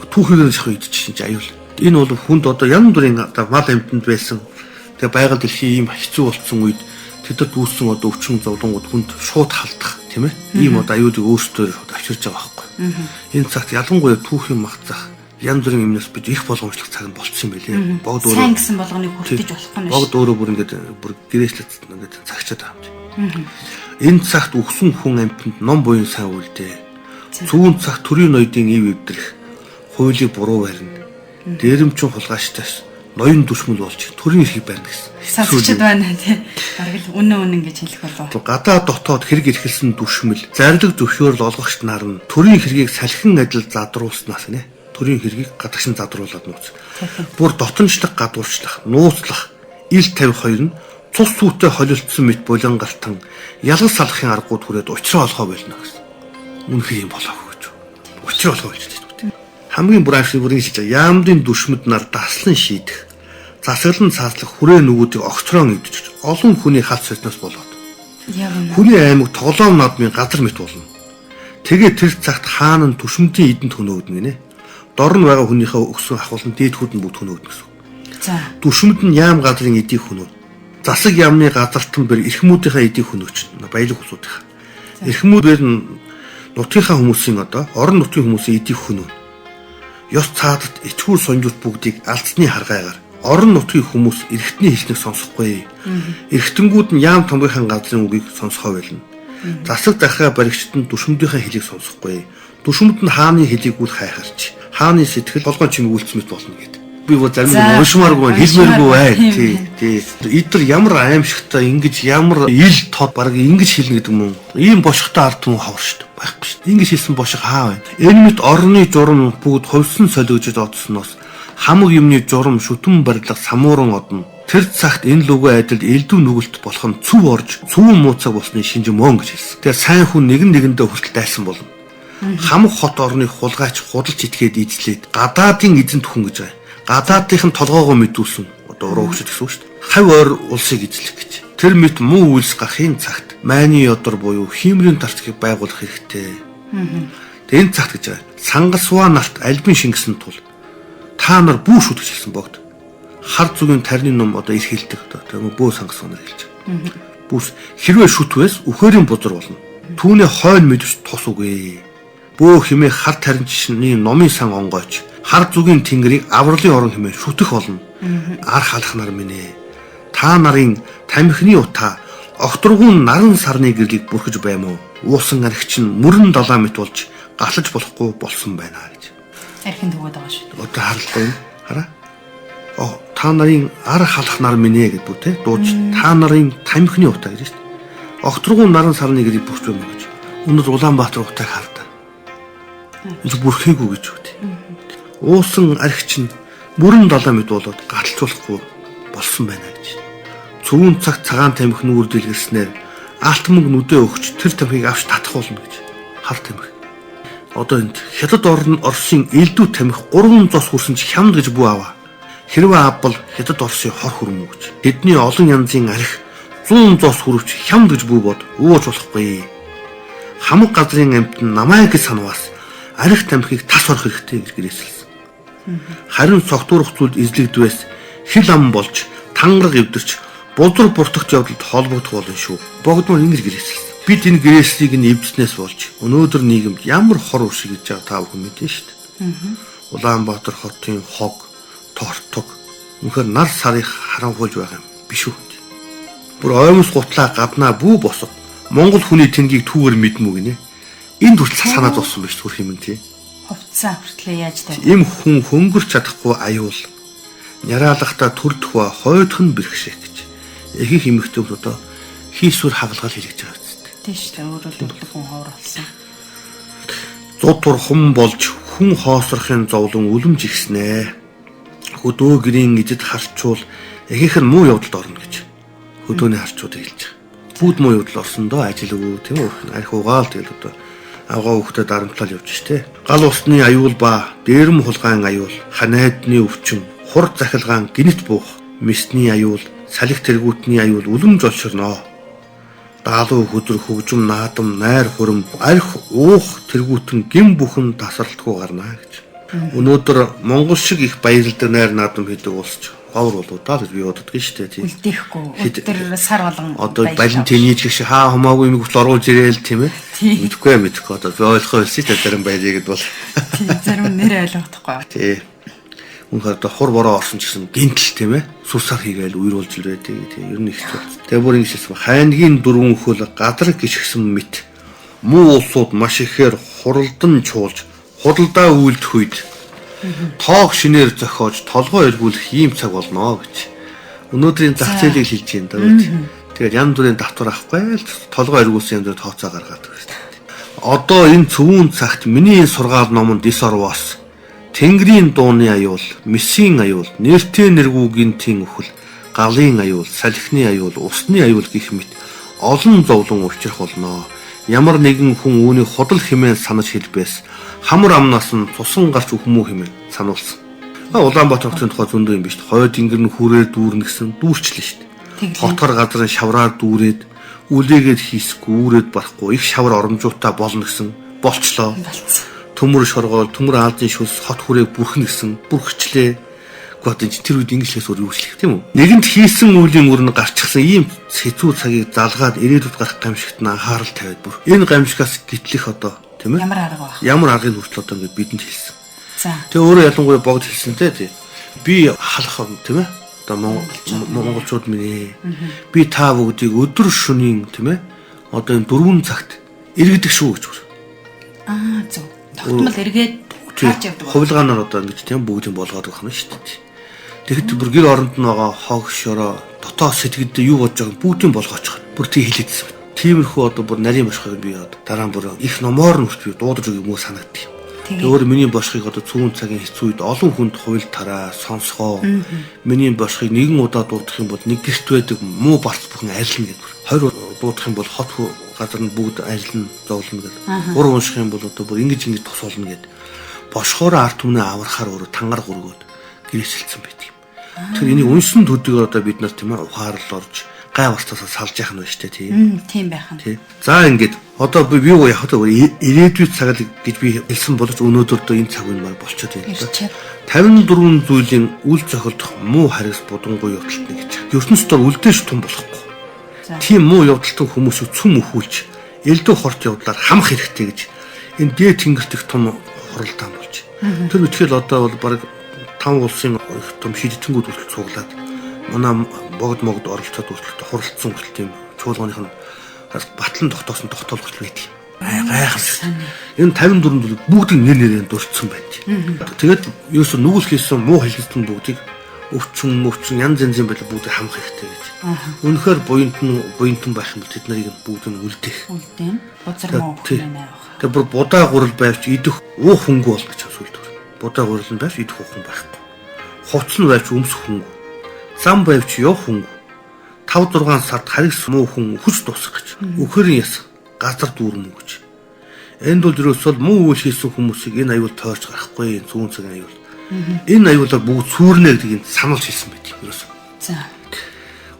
түүхийг шахах идчих чинь аюул. Энэ бол хүнд одоо янз бүрийн одоо мал амьтанд байсан. Тэгээ байгаль дэлхийн ийм хэцүү болцсон үед тэдэд үүссэн одоо өвчин зовлонгууд хүнд шууд халдах тийм ээ. Ийм одоо аюулыг өөрсдөө шууд авчирч байгаа байхгүй. Энэ цагт ялангуяа түүхийн мах зах янз бүрийн юмнаас бид их болгоомжлох цаг нь болцсон юм билээ. Богд өөрөө сайн гэсэн болгоныг хүртэж болохгүй нь шүү. Богд өөрөө бүр ингээд бүр гэрээчлээд ингээд цагчаад байгаа юм чи. Энэ цагт өгсөн хүн амьтанд ном буян сайн үлдээ. Цүүн цагт төрийн ноёдын ив эвдрэх хуулийг буруу барина. Дээрэмчин хулгайчтаас ноён дүшмэл болж төрийн эрхийг барина гэсэн. Сонсогчд байна тий. Бараг л үнэн үнэн гэж хэлэх болов. Гадаа дотоод хэрэг эрхэлсэн дүшмэл, зарлиг зөвшөөрөл олгогч нар нь төрийн хэргийг салхин адил задруулснаас нэ. Төрийн хэргийг гадагшин задруулад нууц. Бүр дотнчлах, гадуурчлах, нууцлах, ил тавих хоёр нь цус сүйтэй холилдсон мэт булангалтан ялгал салахын аргууд хүрээд учраа олохоо болно гэсэн. Үнэхээр юм болоогүй гэж. Учраа олохоо болж байна. Хамгийн бүр аимшиг бүрийн шиж яамдын дүшмэд нар даслан шийдэх, засаглан цааслах хүрээ нүгүүдийг огцрон эвдэж олон хүний халт сольноос болоод. Хүний аймаг тоглоом наадмын газар мэт болно. Тэгээ тэр цагт хаан нь түшмдийн эдэнд хөнөөгдөнө гинэ. Дор нь байгаа хүнийхээ өгсөн ахвал нь дээд хүүд нь бүгд хөнөөгдөнө гэсэн. За. Түшмэд нь яам газрын эдийг хөнөө. Засаг яамны газартан бэр эрхмүүдийнхээ эдийг хөнөөч. Баялаг улсуудынхаа. Эрхмүүд бэр нь нутгийнхаа хүмүүсийн одоо орон нутгийн хүмүүсийн эдийг хөнөө. Ёс цаадад итгүүр сонжуулт бүгдийг алдсны харгайгаар орон нутгийн хүмүүс эргэтний хэлснийг сонсохгүй. Эргэтэнгүүд нь яам томгийнхаа газрын үгийг сонсохоо байлна. Засаг захиргаа баригчид нь дүшмдийнхээ хэлийг сонсохгүй. Дүшмэд нь хааны хэлийг үл хайхарч хааны сэтгэл толгойн чимэг үлдсэн мэт болно гэдэг. Би бол зарим нь уншмааргүй байна, хэлмээргүй байна. Тий, тий. Эдгээр ямар аимшигтай ингэж ямар ил тод баг ингэж хэлнэ гэдэг юм уу? Ийм бошигтой ард түмэн ховор шүү дээ. Байхгүй шүү дээ. Ингэж хэлсэн бошиг хаа байна? Энэ мэт орны журам бүгд хувьсан солиожид одсноос хамаг юмны журам шүтэн барилга самууран одно. Тэр цагт энэ лүгөө адилд элдв нүгэлт болох нь цөв орж цөвөн мууцаг болсны шинж мөн гэж хэлсэн. Тэгээ сайн хүн нэгэн нэгэндээ хүртэл дайсан болно. Хамаг хот орныг хулгайч худалч итгээд эзлээд гадаадын эзэнт хүн гэж байгаа. Гадаадынх нь толгоогоо мэдүүлсэн одоо уруу өгчөд гэсэн үг шүү дээ. Хав ойр улсыг эзлэх гэж. Тэр мэт муу үйлс гарахын цагт майны ёдор буюу хиймрийн тарцгийг байгуулах хэрэгтэй. Тэгээ энэ цагт гэж байгаа. Сангасваа нарт альбин шингэсэн тул та нар бүү шүтгч хэлсэн богд. Хар зүгийн тарны ном одоо эрхэлдэг одоо тийм бөө сангасваа нар хэлж байгаа. Бүүс хэрвээ шүтвэс үхээрийн бузар болно. Түүний хойно мэдвч тус үгүй. Бөө химээ хар таримчны номын сан онгойч хар зүгийн тэнгэрийг авралын орон хэмээн шүтэх болно. Ар халах нар минь ээ. Та нарын тамхины утаа огторгуун наран сарны гэрлийг бүрхэж байм уу? Уусан архич нь мөрөн долоо мэт болж галаж болохгүй болсон байна гэж. Архин төгөөд байгаа шүү. Одоо харалтай юм. Хараа. Та нарын ар халах нар минь ээ гэдгүү те. Дууж та нарын тамхины утаа гэж шүү дээ. Огторгуун наран сарны гэрлийг бүрхэж байм уу гэж. Өнөөдөр Улаанбаатар утааг хардаа. Энэ бүрхээгүй гэж үү. Уусан архич нь мөрөн долоо мэд болоод гаталж болохгүй болсон байна гэж. Цөвөн цаг цагаан тамхи нүүр дэлгэрснээр алт мөнгө нүдэ өгч тэр тамхиг авч татах болно гэж. Хар тамхи. Одоо энд хятад орн Оросын элдв тамхи 3 зос хүрсэн ч хямд гэж бүү аваа. Хэрвээ авбал хятад Оросын хор хүрмүү гэж. Тэдний олон янзын арх 100 зос хүрвч хямд гэж бүү бод ууж болохгүй. Хамаг газрын амьтан намайг гэж санаваас арх тамхиг тас орох хэрэгтэй гэж гэрээсэлсэн. Харин согтуурах зүйлд эзлэгдвэс хил ам болж тангараг эвдэрч бузар буртагч явдалд холбогдох болно шүү. Богд маань ингэж гэрээсэлсэн. Бид энэ гэрээслийг нь эвдснээс болж өнөөдөр нийгэмд ямар хор уршиг гэж байгаа та бүхэн мэднэ шүү дээ. Улаанбаатар хотын хог, тортог үнэхээр нар сарыг харанхуйлж байгаа юм биш үү? Бүр оймос гутлаа гаднаа бүү босго. Монгол хүний тэнгийг түүгээр мэдмүү гинэ. Энд хүртэл санаа зовсон биш төрх юм тий. Хувцаа хүртлээ яаж тавь. Им хүн хөнгөрч чадахгүй аюул. Няраалахтаа төрдөх ба хойдох нь бэрхшээх гэж. Их их эмэгтэйүүд одоо хийсвэр хагалгаал хэрэгж байгаа үсттэй. Тийм шүү дээ. Өөрөөр хэлбэл хүн ховор болсон. Зуд турхам болж хүн хоосрохын зовлон үлэмж ихснэ. Хөдөө гэрийн эзэд харчуул ихэнх нь муу явдалд орно гэж. Хөдөөний харчуудыг хэлж байгаа. Бүгд муу явдал орсон доо ажил өгөө тийм үү? Арх угаал тэгэл одоо авгаа хүүхдэд дарамтлал явж штэ. Гал усны аюул ба дээрэм хулгайн аюул, ханаадны өвчин, хур захилгаан гинэт буух, мэсний аюул, салхи тэргүүтний аюул үлэмж олширноо. Даалуу хөдөр хөгжим наадам найр хурим арх уух тэргүүтэн гин бүхэн тасралтгүй гарна гэж. Өнөөдөр Монгол шиг их баярлдаг найр наадам хийдэг улс ч ховор болоо даа гэж би боддгийн шүү дээ тийм. Үлдээхгүй. Өдөр сар болгон одоо Валентины ч гэх хаа хамаагүй юм хүртэл оруулж ирээл тийм ээ. Мэдхгүй одоо би ойлгох байсан шүү дээ зарим баярыг бол. Тийм зарим нэр ойлгохдохгүй. Тийм. Үнэхээр одоо хур бороо орсон ч гэсэн гинтл тийм ээ. Сүрсар хийгээл үерүүлж л байдаг тийм. Ер нь их зүйл. Тэгээ бүр ингэж хэлсэн. Хайнгийн дөрвөн хөл газар гიშгсэн мэт муу улсууд маш ихээр хуралдан чуулж худалдаа үйлдэх үед тоог шинээр зохиож толгой эргүүлэх ийм цаг болно гэж. Өнөөдрийн зах зээлийг хэлж байна даа. Тэгээд янз бүрийн давтар авахгүй л толгой эргүүлсэн янз бүрийн тооцоо гаргаад байна. Одоо энэ цөвүүн цагт миний энэ сургаал номонд ис орвоос Тэнгэрийн дууны аюул, месийн аюул, нэртэй нэргүү гинтийн үхэл, галын аюул, салхины аюул, усны аюул гэх мэт олон зовлон учрах болно. Ямар нэгэн хүн үүнийг худал хэмээн санаж хэлбээс хамар амнаас нь цусан гарч үхмүү хэмээн сануулсан. Улаанбаатар хотын тухай зөндөө юм биш. Хойд ингэр нь хүрээр дүүрнэ гэсэн дүүрчлээ шүү дээ. Хотгор газар нь шавраар дүүрээд үлээгээд хийсгүй үүрээд барахгүй их шавар оромжуутай болно гэсэн болчлоо. Төмөр шоргоол, төмөр аалзын шүлс хот хүрээг бүрхэн гэсэн бүрхчлээ. Гэхдээ энэ тэр үед ингэж хэлээс өөр юу хэлэх тийм үү? Нэгэнт хийсэн үйлийн үр нь гарчихсан ийм хэцүү цагийг залгаад ирээдүйд гарах гамшигт нь анхаарал тавиад бүр. Энэ гамшигаас гэтлэх одоо тийм ээ? Ямар арга вэ? Ямар аргыг хүртэл одоо ингэ бидэнд хэлсэн. За. Тэгээ өөрөө ялангуяа богд хэлсэн те тий. Би халах тийм ээ? Одоо монголчууд минь ээ. Би та бүгдийг өдөр шөнийн тийм ээ? Одоо энэ 4 цагт иргэдэг шүү гэж бүр. Аа зөв. Тогтмол эргээд харж явдаг. Хувилгаанаар одоо ингэж тийм бүгдийг болгоод өгөх нь шүү дээ. Тэгэхэд бүр гэр оронд нь байгаа хог шороо дотоо сэтгэлдээ юу бодож байгааг бүгдийг болгоочих. Бүр тий хэлээдсэн. Тиймэрхүү одоо бүр нарийн бошхыг би одоо дараа нь бүр их номоор нь хүрт би дуудаж өгөх юм уу санагддаг. Тэгээ өөр миний бошхыг одоо цөөн цагийн хэцүү үед олон хүнд хувил тараа сонсгоо. Миний бошхыг нэгэн удаа дуудах юм бол нэг гэрт байдаг муу барц бүхэн арилна гэдэг. Хоёр дуудах юм бол хот газар нь бүгд арилна, зовлоно гэдэг. Гурав унших юм бол одоо бүр ингэж ингэж тус болно гэдэг. Бошхоороо ард түмнээ аврахаар өөрөө тангаар гөргөөд гэрээсэлсэн байдаг юм. Тэгэхээр энийг уншсан төдийгөр одоо бид нар тийм ээ ухаарл орж гай барцаасаа салж яах нь байна шүү дээ тийм. Тийм байх нь. Тий. За ингээд одоо би юу яах вэ? Ирээдүйн цаг л гэж би хэлсэн боловч өнөөдөр одоо энэ цаг үе маань болчиход байна л да. 54 зүйлийн үл зохилдох муу харгас будангуй явдалт нэг гэж. ертөнцийн үлдээш тун болохгүй. Тийм муу явдалтан хүмүүсийг цөм өхүүлж элдв хорт явдлаар хамах хэрэгтэй гэж энэ дээд тэнгэрт их том хуралдаан болж. Тэр үтгэл одоо бол бараг 5 улсын их том шийдэтэнгүүд хүртэл цуглаад манай богд могд оролцоод хүртэл хуралдсан хүртэл тийм чуулганых нь батлан тогтоосон тогтоол хүртэл байдаг. Гайхамшигт. Энэ 54 зүйлийг бүгдийг нэр нэрээр дурдсан байна. Тэгээд ерөөсө нүгэл хийсэн муу хэлсэн бүгдийг өвчин мөвчин янз янзын байдлаар бүгдийг хамах хэрэгтэй гэж. Үнэхээр буянтан байх юм бол тэд нарыг бүгдийг нь үлдээх. Үлдээн. Бузар муу хүн авах. Тэгээд бүр будаа гурал байвч идэх уух хөнгөө болно гэж сүлд. Будаа гурал нь байвч идэх уух хүн байхгүй. Хувцс нь байвч өмсөх хөнгөө. Зам байвч явах хөнгөө. 5 6 сард харигс муу хүн өөхөж дуусах гэж. Үхэрийн яс газар дүүрмүү гэж. Энд бол ерөөсөө муу үйл хийсэн хүмүүсийг энэ аюул тойрч гарахгүй зүүн цагийн аюул. Энэ аюулаар бүгд сүрнэ гэдгийг сануулж хэлсэн байт юм ерөөсөө. За.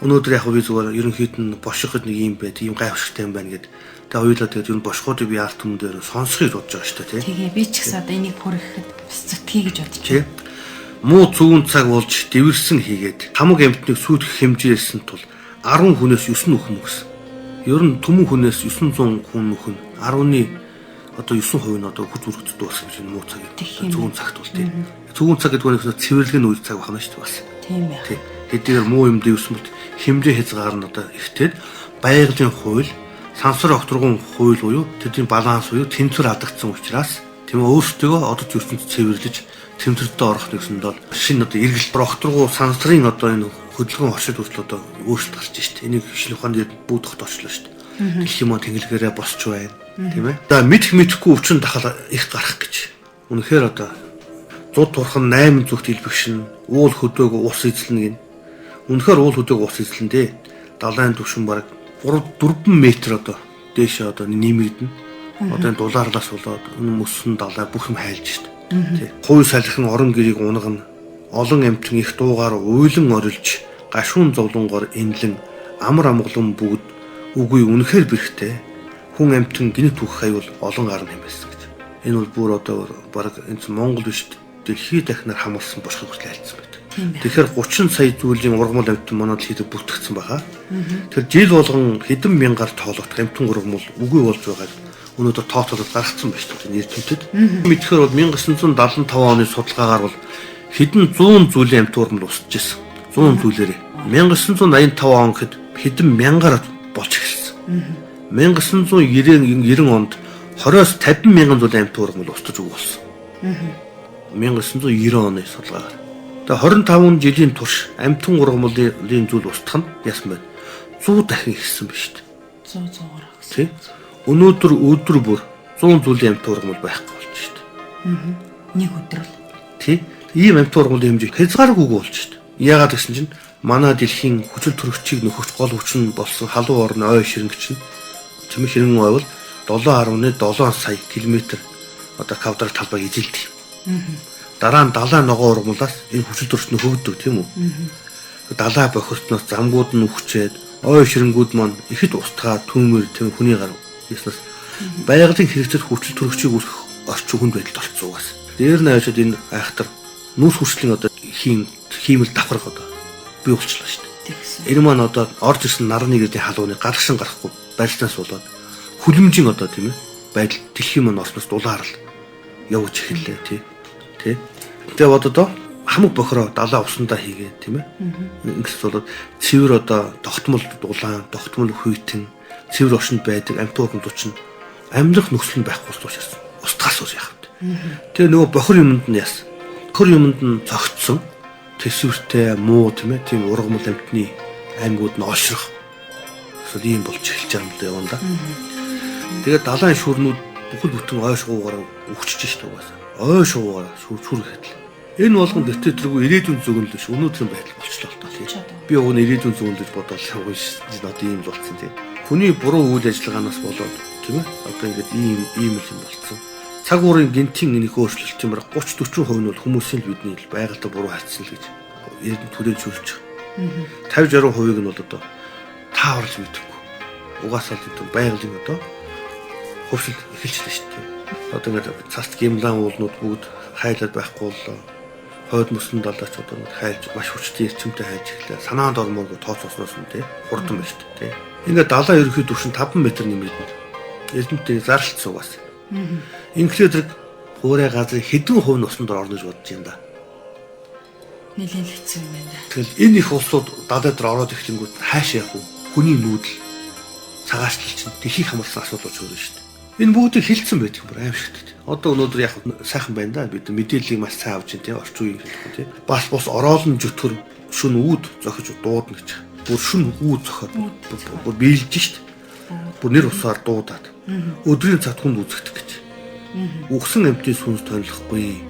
Өнөөдөр яг би зүгээр ерөнхийд нь бошиход нэг юм байт, ийм гайхамшигтай юм байна гэд. Тэгээ хоёулаа тэгээд ер нь бошхуудыг би ард түмэн дээр сонсхийг бодож байгаа шүү дээ, тий. Тэгээ би ч гэсэн одоо энийг хүргэхэд бас зүтгий гэж бодож байна. Муу зүүн цаг болж дэвэрсэн хийгээд хамаг амьтныг сүйтгэх хэмжээсэн тул 10 хүнээс 9 нөхөн гэсэн. Ер нь түмэн хүнээс 900 хүн нөхөн 10-ны одоо 9% нь одоо хүч үргэлжлдэг болсон гэж муу цаг. Зүүн цагт бол тий. Зүүн цаг гэдэг нь цэвэрлэгийн үе цаг байна шүү дээ бас. Тийм байх. Тий. Хэдийгээр муу юм дэвсэн бол хэмжээ хязгаар нь одоо ихтэй байгалийн хууль, сансар огторгон хууль буюу тэдний баланс буюу тэнцвэр алдагдсан учраас тийм өөрсдөө одод ертөнцид цэвэрлэж тэмцвэртээ орох нэгсэнд бол шинэ одоо эргэлт огторгуу сансрын одоо энэ хөдөлгөөн оршид хүртэл одоо өөрчлөлт гарч шít. Энийг шинэ ухааны бүгд тогтоочлоо шít. Дэлхийн мөн тэнглэгээрээ босч байна, тийм ээ. За мэдх мэдэхгүй өвчин дахал их гарах гэж. Үнэхээр одоо зуд турхан 8 зүгт илбэгшин, уул хөдөг ус эзлэнэ гин. Үнэхээр уул хөдөг ус эзлэн дээ. Далайн түвшин бараг 3-4 метр одоо дээшээ одоо нэмэгдэнэ. Одоо энэ дулаарлаас болоод энэ мөсөн далай бүх юм хайлж шít. Тий. Хувь салхин орон гэрийг унгана. Олон амьтан их дуугаар уйлан орилж, гашуун зовлонгоор инлэн амар амгалан бүгд үгүй үнэхээр бэрхтэй. Хүн амьтан гинт үхэх аюул олон гарна юм байсан гэж. Энэ бол бүр одоо бараг энэ Монгол биш дэлхийд дахнаар хамарсан бошгыг хүртэл айлцсан байдаг. Тэгэхээр 30 сая зүйлийн ургамал амьтан манай дэлхийд бүртгэгдсэн байгаа. Тэр жил болгон хэдэн мянгаар тоологдох амьтан ургамал үгүй болж байгааг өнөөдөр тооцоолоод гаргацсан байна шүү дээ эрдэмтэд. Мэдхээр бол 1975 оны судалгаагаар бол хэдэн зуун зүйлийн амьтан ургамал устж ирсэн. 100 зүйлээрээ. 1985 он гэхэд хэдэн мянгаар болж эхэлсэн. 1990 онд 20-оос 50 мянган зүйлийн амьтан ургамал устж үгүй болсон. 1990 оны судалгаагаар. Тэгээ 25 жилийн турш амьтан ургамлын зүйл устгах нь яасан бэ? 100 дахин ихсэн ба шүү дээ. 100-аар ихсэн. Тий. Өнөөдөр өдөр бүр 100 зүйлийн амьтан ургамал байхгүй болж шүү дээ. Нэг өдөр л. Тий. Ийм амьтан ургамлын хэмжээ хязгааргүй болж шүү дээ. Яагаад гэсэн чинь манай дэлхийн хүчил төрөгчийг нөхөгч гол хүч нь болсон халуун орны ой ширэнг чинь цөмөх ширэнгэн ой бол 7.7 сая километр одоо квадрат талбайг эзэлдэг. Дараа нь далайн ногоон ургамлаас энэ хүчил төрөгч нөхөгддөг, тийм үү? Далай бохирдсноос замгууд нь үхчээд ой ширэнгүүд маань ихэд устгаа түүмэр тийм хүний гар яснаас байгалийн хэрэгцээд хүчил төрөгчийг үүсгэх орчин хүнд байдалд орцсон угаас. Дээр нь авчид энэ айхтар нүүрс хүчлийн одоо хиймэл давхарга одоо бий болчлоо шүү дээ. Энэ маань одоо орж ирсэн нарны гэрдийн халууны гадагшин гарахгүй барилцаас болоод хүлэмжийн одоо тийм ээ байдал дэлхийн маань орсноос дулаарл явж эхэллээ тий. Тий. Тэгээ бододоо хамаг бохироо далаа усандаа хийгээ тийм ээ. Ингэс болоод цэвэр одоо тогтмол дулаан, тогтмол хүйтэн, цэвэр орчинд байдаг амьтан ургамлууд чинь амьдрах нөхцөл нь байхгүй болсон. Устгаас ус яах вэ? Тэгээ нөгөө бохир юмд нь яасан. Бохир юмд нь цогцсон төсвөртэй муу тийм ээ тийм ургамал амьтны аймагуд нь олшрох. Эсвэл ийм болж эхэлж байгаа юм л явна да. Тэгээд далайн шүрнүүд бүхэл бүтэн ой шуугаар үхчихэж шít угаасаа. Ой шуугаар шүр хэтэл. Энэ болгон дэвтэр тэргүй ирээдүйн зөвгөнл биш өнөөдрийн байдал болчлоо л доо. Би уг нь ирээдүйн зөвгөнл гэж бодоол явна ш. Одоо ийм л болцсон тийм. Хүний буруу үйл ажиллагаанаас болоод тийм ээ одоо ингээд ийм л юм болцсон. Цаг уурын гинтийн энэ өөрчлөлт юм 30 40% нь бол хүмүүсийн л бидний л байгальтай буруу харьцсан л гэж эрдэмт хүлээж шүлж байгаа. 50 60%-ийг нь бол одоо тааварлаж мэдэхгүй. Угаасаа л гэдэг байгалийн одоо хувьсэл эхэлчихлээ шүү дээ. Одоо ингээд цаст гимлан уулнууд бүгд хайлаад байхгүй боллоо. Хойд мөсөн далаач одоо ингээд хайлж маш хүчтэй эрчимтэй хайж эхлэв. Санаанд ормооргүй тооцоосноос нь тий хурдан байна шүү дээ. Ингээд далаа ерөнхий түвшин 5 м нэмэгдэнэ. Эрдэмтдийн зарлалт угаас. Инглээр зэрэг хуурай газрын хэдэн хувь нь усан дор орно гэж бодож юм да. Нэлээн хэцүү юм байна. Тэгэл энэ их улсууд далай дээр ороод эхлэнгүүт хаашаа явах вэ? Хүний нүүдэл цагаачлал чинь дэлхийг хамарсан асуудал болж өрнө шүү дээ. Энэ бүгдийг хилцсэн байдаг юм аимшигт. Одоо өнөөдөр яг сайхан байна да. Бид мэдээллийг маш сайн авч байна тий орчин үеийн хэлэхгүй тий. Бас бус ороолн жүтгэр шүн үүд зохиж дуудана гэж. Бүр шүн үүд зохиод бүр биелж шít. Бүр нэр усаар дуудаад. Өдрийн цагт хүнд үзэгдэх гэж. Үхсэн амьтны сүнс тонилохгүй.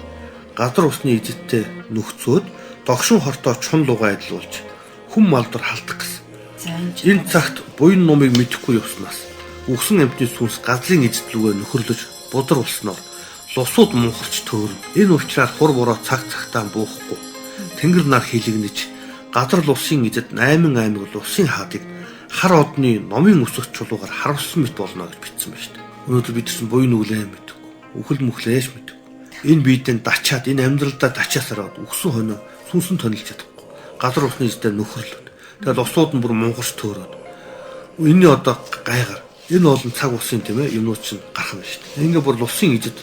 Газар усны эзэттэй нөхцөөд догшин хортой чун лугаа адил болж хүм малдор халтах гэсэн. Энэ цагт буян нумыг мэдэхгүй явснаас үхсэн амьтны сүнс газрын эзэт лүгээ нөхөрлөж бузар болсноор лусууд мунхарч төөрнө. Энэ учраас хур бороо цаг цагтаа буухгүй. Тэнгэр нар хилэгнэж газар лусын эзэт 8 аймаг лусын хаадыг хар одны номын өсөх чулуугаар харуулсан мэт болно гэж бичсэн байна шүү дээ. Өнөөдөр бид чинь буян нүглээ мэдэхгүй. Үхэл мөхлээш мэдэхгүй. Энэ биедэн дачаад энэ амьдралдаа дачаасараад үхсэн хоноо сүнсэн тонилж чадахгүй. Газар усны эзэдээ нөхөрлөд. Тэгэл усууд нь бүр мунхарч төөрөөд. Энэний одоо гайгаар энэ олон цаг усын тийм ээ юмнууд чинь гарах нь шүү дээ. Ингээ бүр лусын эзэд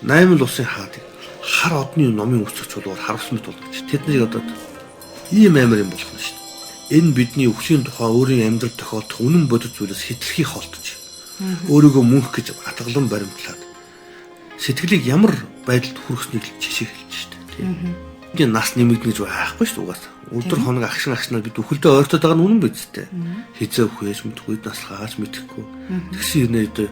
8 лусын хаадыг хар одны номын өсөх чулуугаар харуулсан мэт болно гэж. Тэднийг одоо ийм амар юм болох нь шүү дээ. Энэ бидний өвчийн тухай өөрийн амьдрал тохиолдох үнэн бодит зүйлээс хитрхи холдож өөрийгөө мөнх гэж атгалан баримтлаад сэтгэлийг ямар байдалд хүргэснийг жишээ хэлж шүү дээ. Тийм. Бидний нас нэмэгдэнэ гэж байхгүй шүү дээ угаасаа. Өдөр хоног агшин агшнаар бид үхэлдээ ойртоод байгаа нь үнэн биз дээ. Хизээ үхэж мэдхгүй, наслахаач мэдэхгүй. Тэгсэн хэрнээ одоо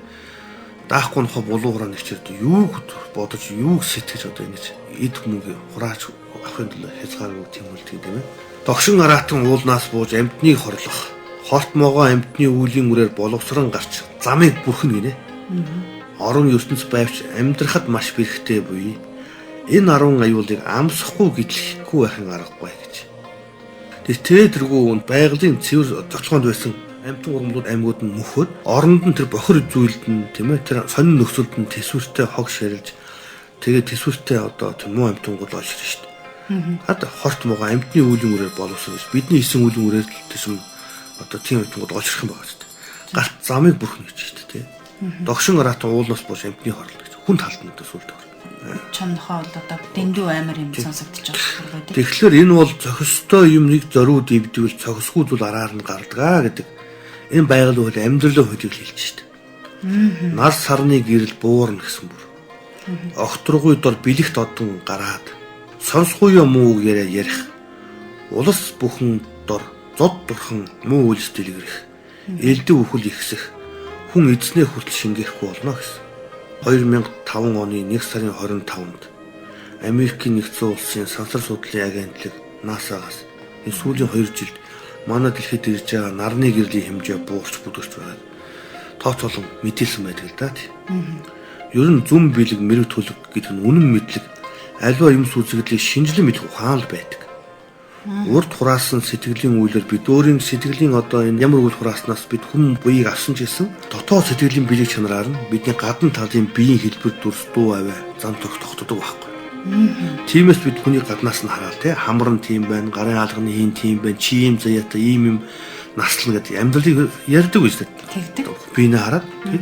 даахгүй нөхө булуу хураа нэгчээд юу бодож, юу сэтгэж одоо ингэж эд хүмүүгийг хурааж авахын төлөө хязгааргүй тэмүүлдэг юм ээ. Догшин араатан уулнаас бууж амьтныг хорлох. Хорт могоо амьтны үүлийн үрээр боловсрон гарч замыг бүрхнэ гинэ. Орон ертөнц байвч амьдрахад маш бэрхтэй буй. Энэ 10 аюулыг амсахгүй гэдлэхгүй байхын аргагүй гэж. Тэгээ тэргүй байгалийн цэвэр зочлогонд байсан амьтан ургамлууд аймагуд нь мөхөд оронд нь тэр бохир зүйлд нь тийм ээ тэр сонин нөхцөлд нь төсвөртэй хог ширэлж тэгээд төсвөртэй одоо тэр муу амьтангууд олж ирнэ шүү дээ. Хад хорт могоо амьтны үүлийн үрээр боловсон гэж бидний хийсэн үүлийн үрээр л одоо тийм амьтангууд олж ирэх юм байна шүү дээ. Галт замыг бүрхнэ гэж шүү дээ тийм. Догшин араатан уулнаас бууж амьтны хорлол гэж хүн талд нь одоо сүлд байна. Чонхоо бол одоо дэндүү амар юм сонсогдож байгаа юм. Тэгэхээр энэ бол зохистой юм нэг зориуд эвдвэл зохисгүй зүйл араар нь гардгаа гэдэг энэ байгалийн хууль амьдралын хуулийг хэлж шít. Нар сарны гэрэл буурна гэсэн бүр. Огтрогуй дор бэлэгт одон гараад сонсгүй юм уу яриа ярих. Улс бүхэн дор зод дурхан муу үйлс дэлгэрэх. Элдв үхэл ихсэх. Хүн эзнээ хүртэл шингээхгүй болно гэсэн. 2005 оны 1 сарын 25-нд Америкийн нэгдсэн улсын сансар судлалын агентлаг NASA-гаас энэ сүүлийн 2 жилд манай дэлхийд ирж байгаа нарны гэрлийн хэмжээ буурч бүдгэрч байгааг тооцоолон мэдээлсэн байдаг л да. Ер нь зүм бэлэг мэрэг төлөг гэдэг нь үнэн мэдлэг аливаа юм сүзэглийг шинжлэн мэдэх ухаан л байдаг. Урд хураасан сэтгэлийн үйлээр бид өөрийн сэтгэлийн одоо энэ ямар үйл хурааснаас бид хүн буйг авсан ч гэсэн дотоод сэтгэлийн бэлэг чанараар нь бидний гадна талын биеийн хэлбэр дүрс дуу авиа зам төх тогтдог байхгүй. Тиймээс бид хүнийг гаднаас нь хараад тий хамар нь тийм байна, гарын алганы хийн тийм байна, чи юм заяатай ийм юм наслна гэдэг амьдралыг ярьдаг үстэй. Тэгдэг. Биенээ хараад тий.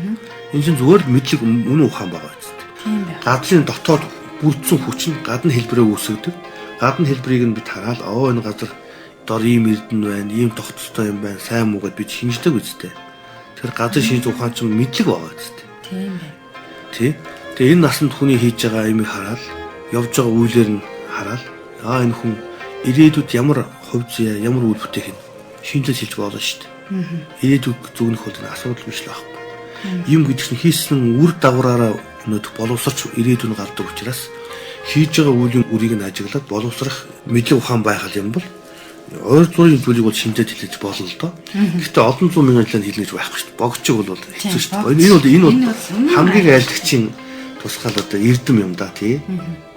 Энэ чинь зүгээр л мэдлэг үнэн ухаан байгаа үстэй. Тийм байх. Газрын дотоод бүрдсэн хүч нь гадна хэлбэрээ үүсгэдэг. Гадна хэлбэрийг нь бид хараад оо энэ газар дор ийм эрдэнэ байна, ийм тогтцтой юм байна, сайн муу гэд бид шинждэг үстэй. Тэгэхээр газар шинж ухаан чинь мэдлэг байгаа үстэй. Тийм байх. Тий. Тэгээ энэ насанд хүний хийж байгаа юмыг хараад явж байгаа үйлээр нь хараад аа энэ хүн ирээдүйд ямар хувь зүйн ямар үйл бүтээх нь шинжлэл хэлж болно шүү дээ. Ирээдүйг зүүнэх бол энэ асуудал биш л байхгүй. Юм гэдэг чинь хийсэн үр дагавраараа өнөдөх боловсрч ирээдүйн гардаг учраас хийж байгаа үйлийн үрийг нь ажиглаад боловсрох мэдлэг ухаан байх юм бол ойр зургийн зүйлийг бол шинжлэл хэлж болно л доо. Гэхдээ олон зуун мянган жилийн хэлнэ гэж байхгүй шүү дээ. Богчиг бол хэцүү шүү дээ. Энэ бол хамгийн айлтгчийн тусгаал одоо эрдэм юм да тий.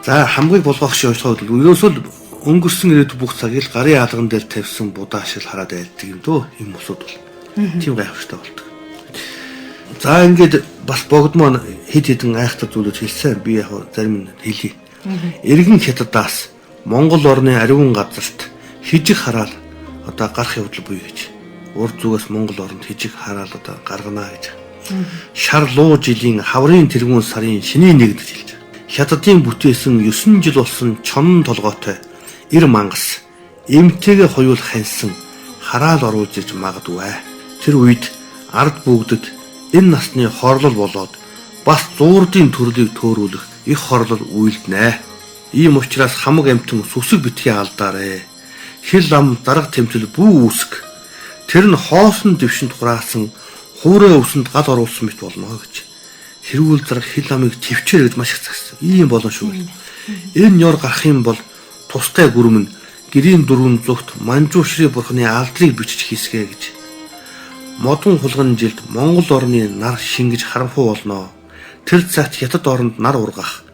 За хамгийг болгох шиг ойлгоход ерөөсөө л өнгөрсөн ирээдүй бүх цагийг л гарын алган дээр тавьсан будаа шиг хараад айлддаг юм дөө юм усуд бол. Тийм гайхамшигтай болдог. За ингээд бас богд маань хэд хэдэн айхтар зүйлүүд хэлсэн. Би яг зарим нь хэлье. Иргэн хятадаас Монгол орны ариун газарт хижиг хараал одоо гарах явдал буй гэж. Урд зүгээс Монгол оронд хижиг хараал одоо гаргана гэж. Шар луу жилийн хаврын тэргүүн сарын шинийн нэгд гэж хэлж байгаа. Хятадын бүтээсэн 9 жил болсон чонон толгойтой эр мангас эмтэйгээ хоёул ханьсан хараал оруулж иж магадгүй. Тэр үед ард бүгдэд энэ насны хорлол болоод бас зуурдын төрлийг төөрүүлэх их хорлол үйлдэнэ. Ийм учраас хамаг амьтан сүсэг битгий алдаарэ. Хил ам дарга тэмтэл бүү үүсг. Тэр нь хоосон дэвшинд хураасан хуурай өвсөнд гал оруулсан мэт болно гэж. Хэрүүл зарга хил амыг төвчээр гэж маш их загсан. Ийм болон шүү. Энэ ёр гарах юм бол тустай гүрм нь гэрийн дөрвөн зүгт манжуушрын бурхны алдрыг бичиж хийсгэ гэж. Модон хулган жилд Монгол орны нар шингэж харанхуй болно. Тэр цагт хятад оронд нар ургах.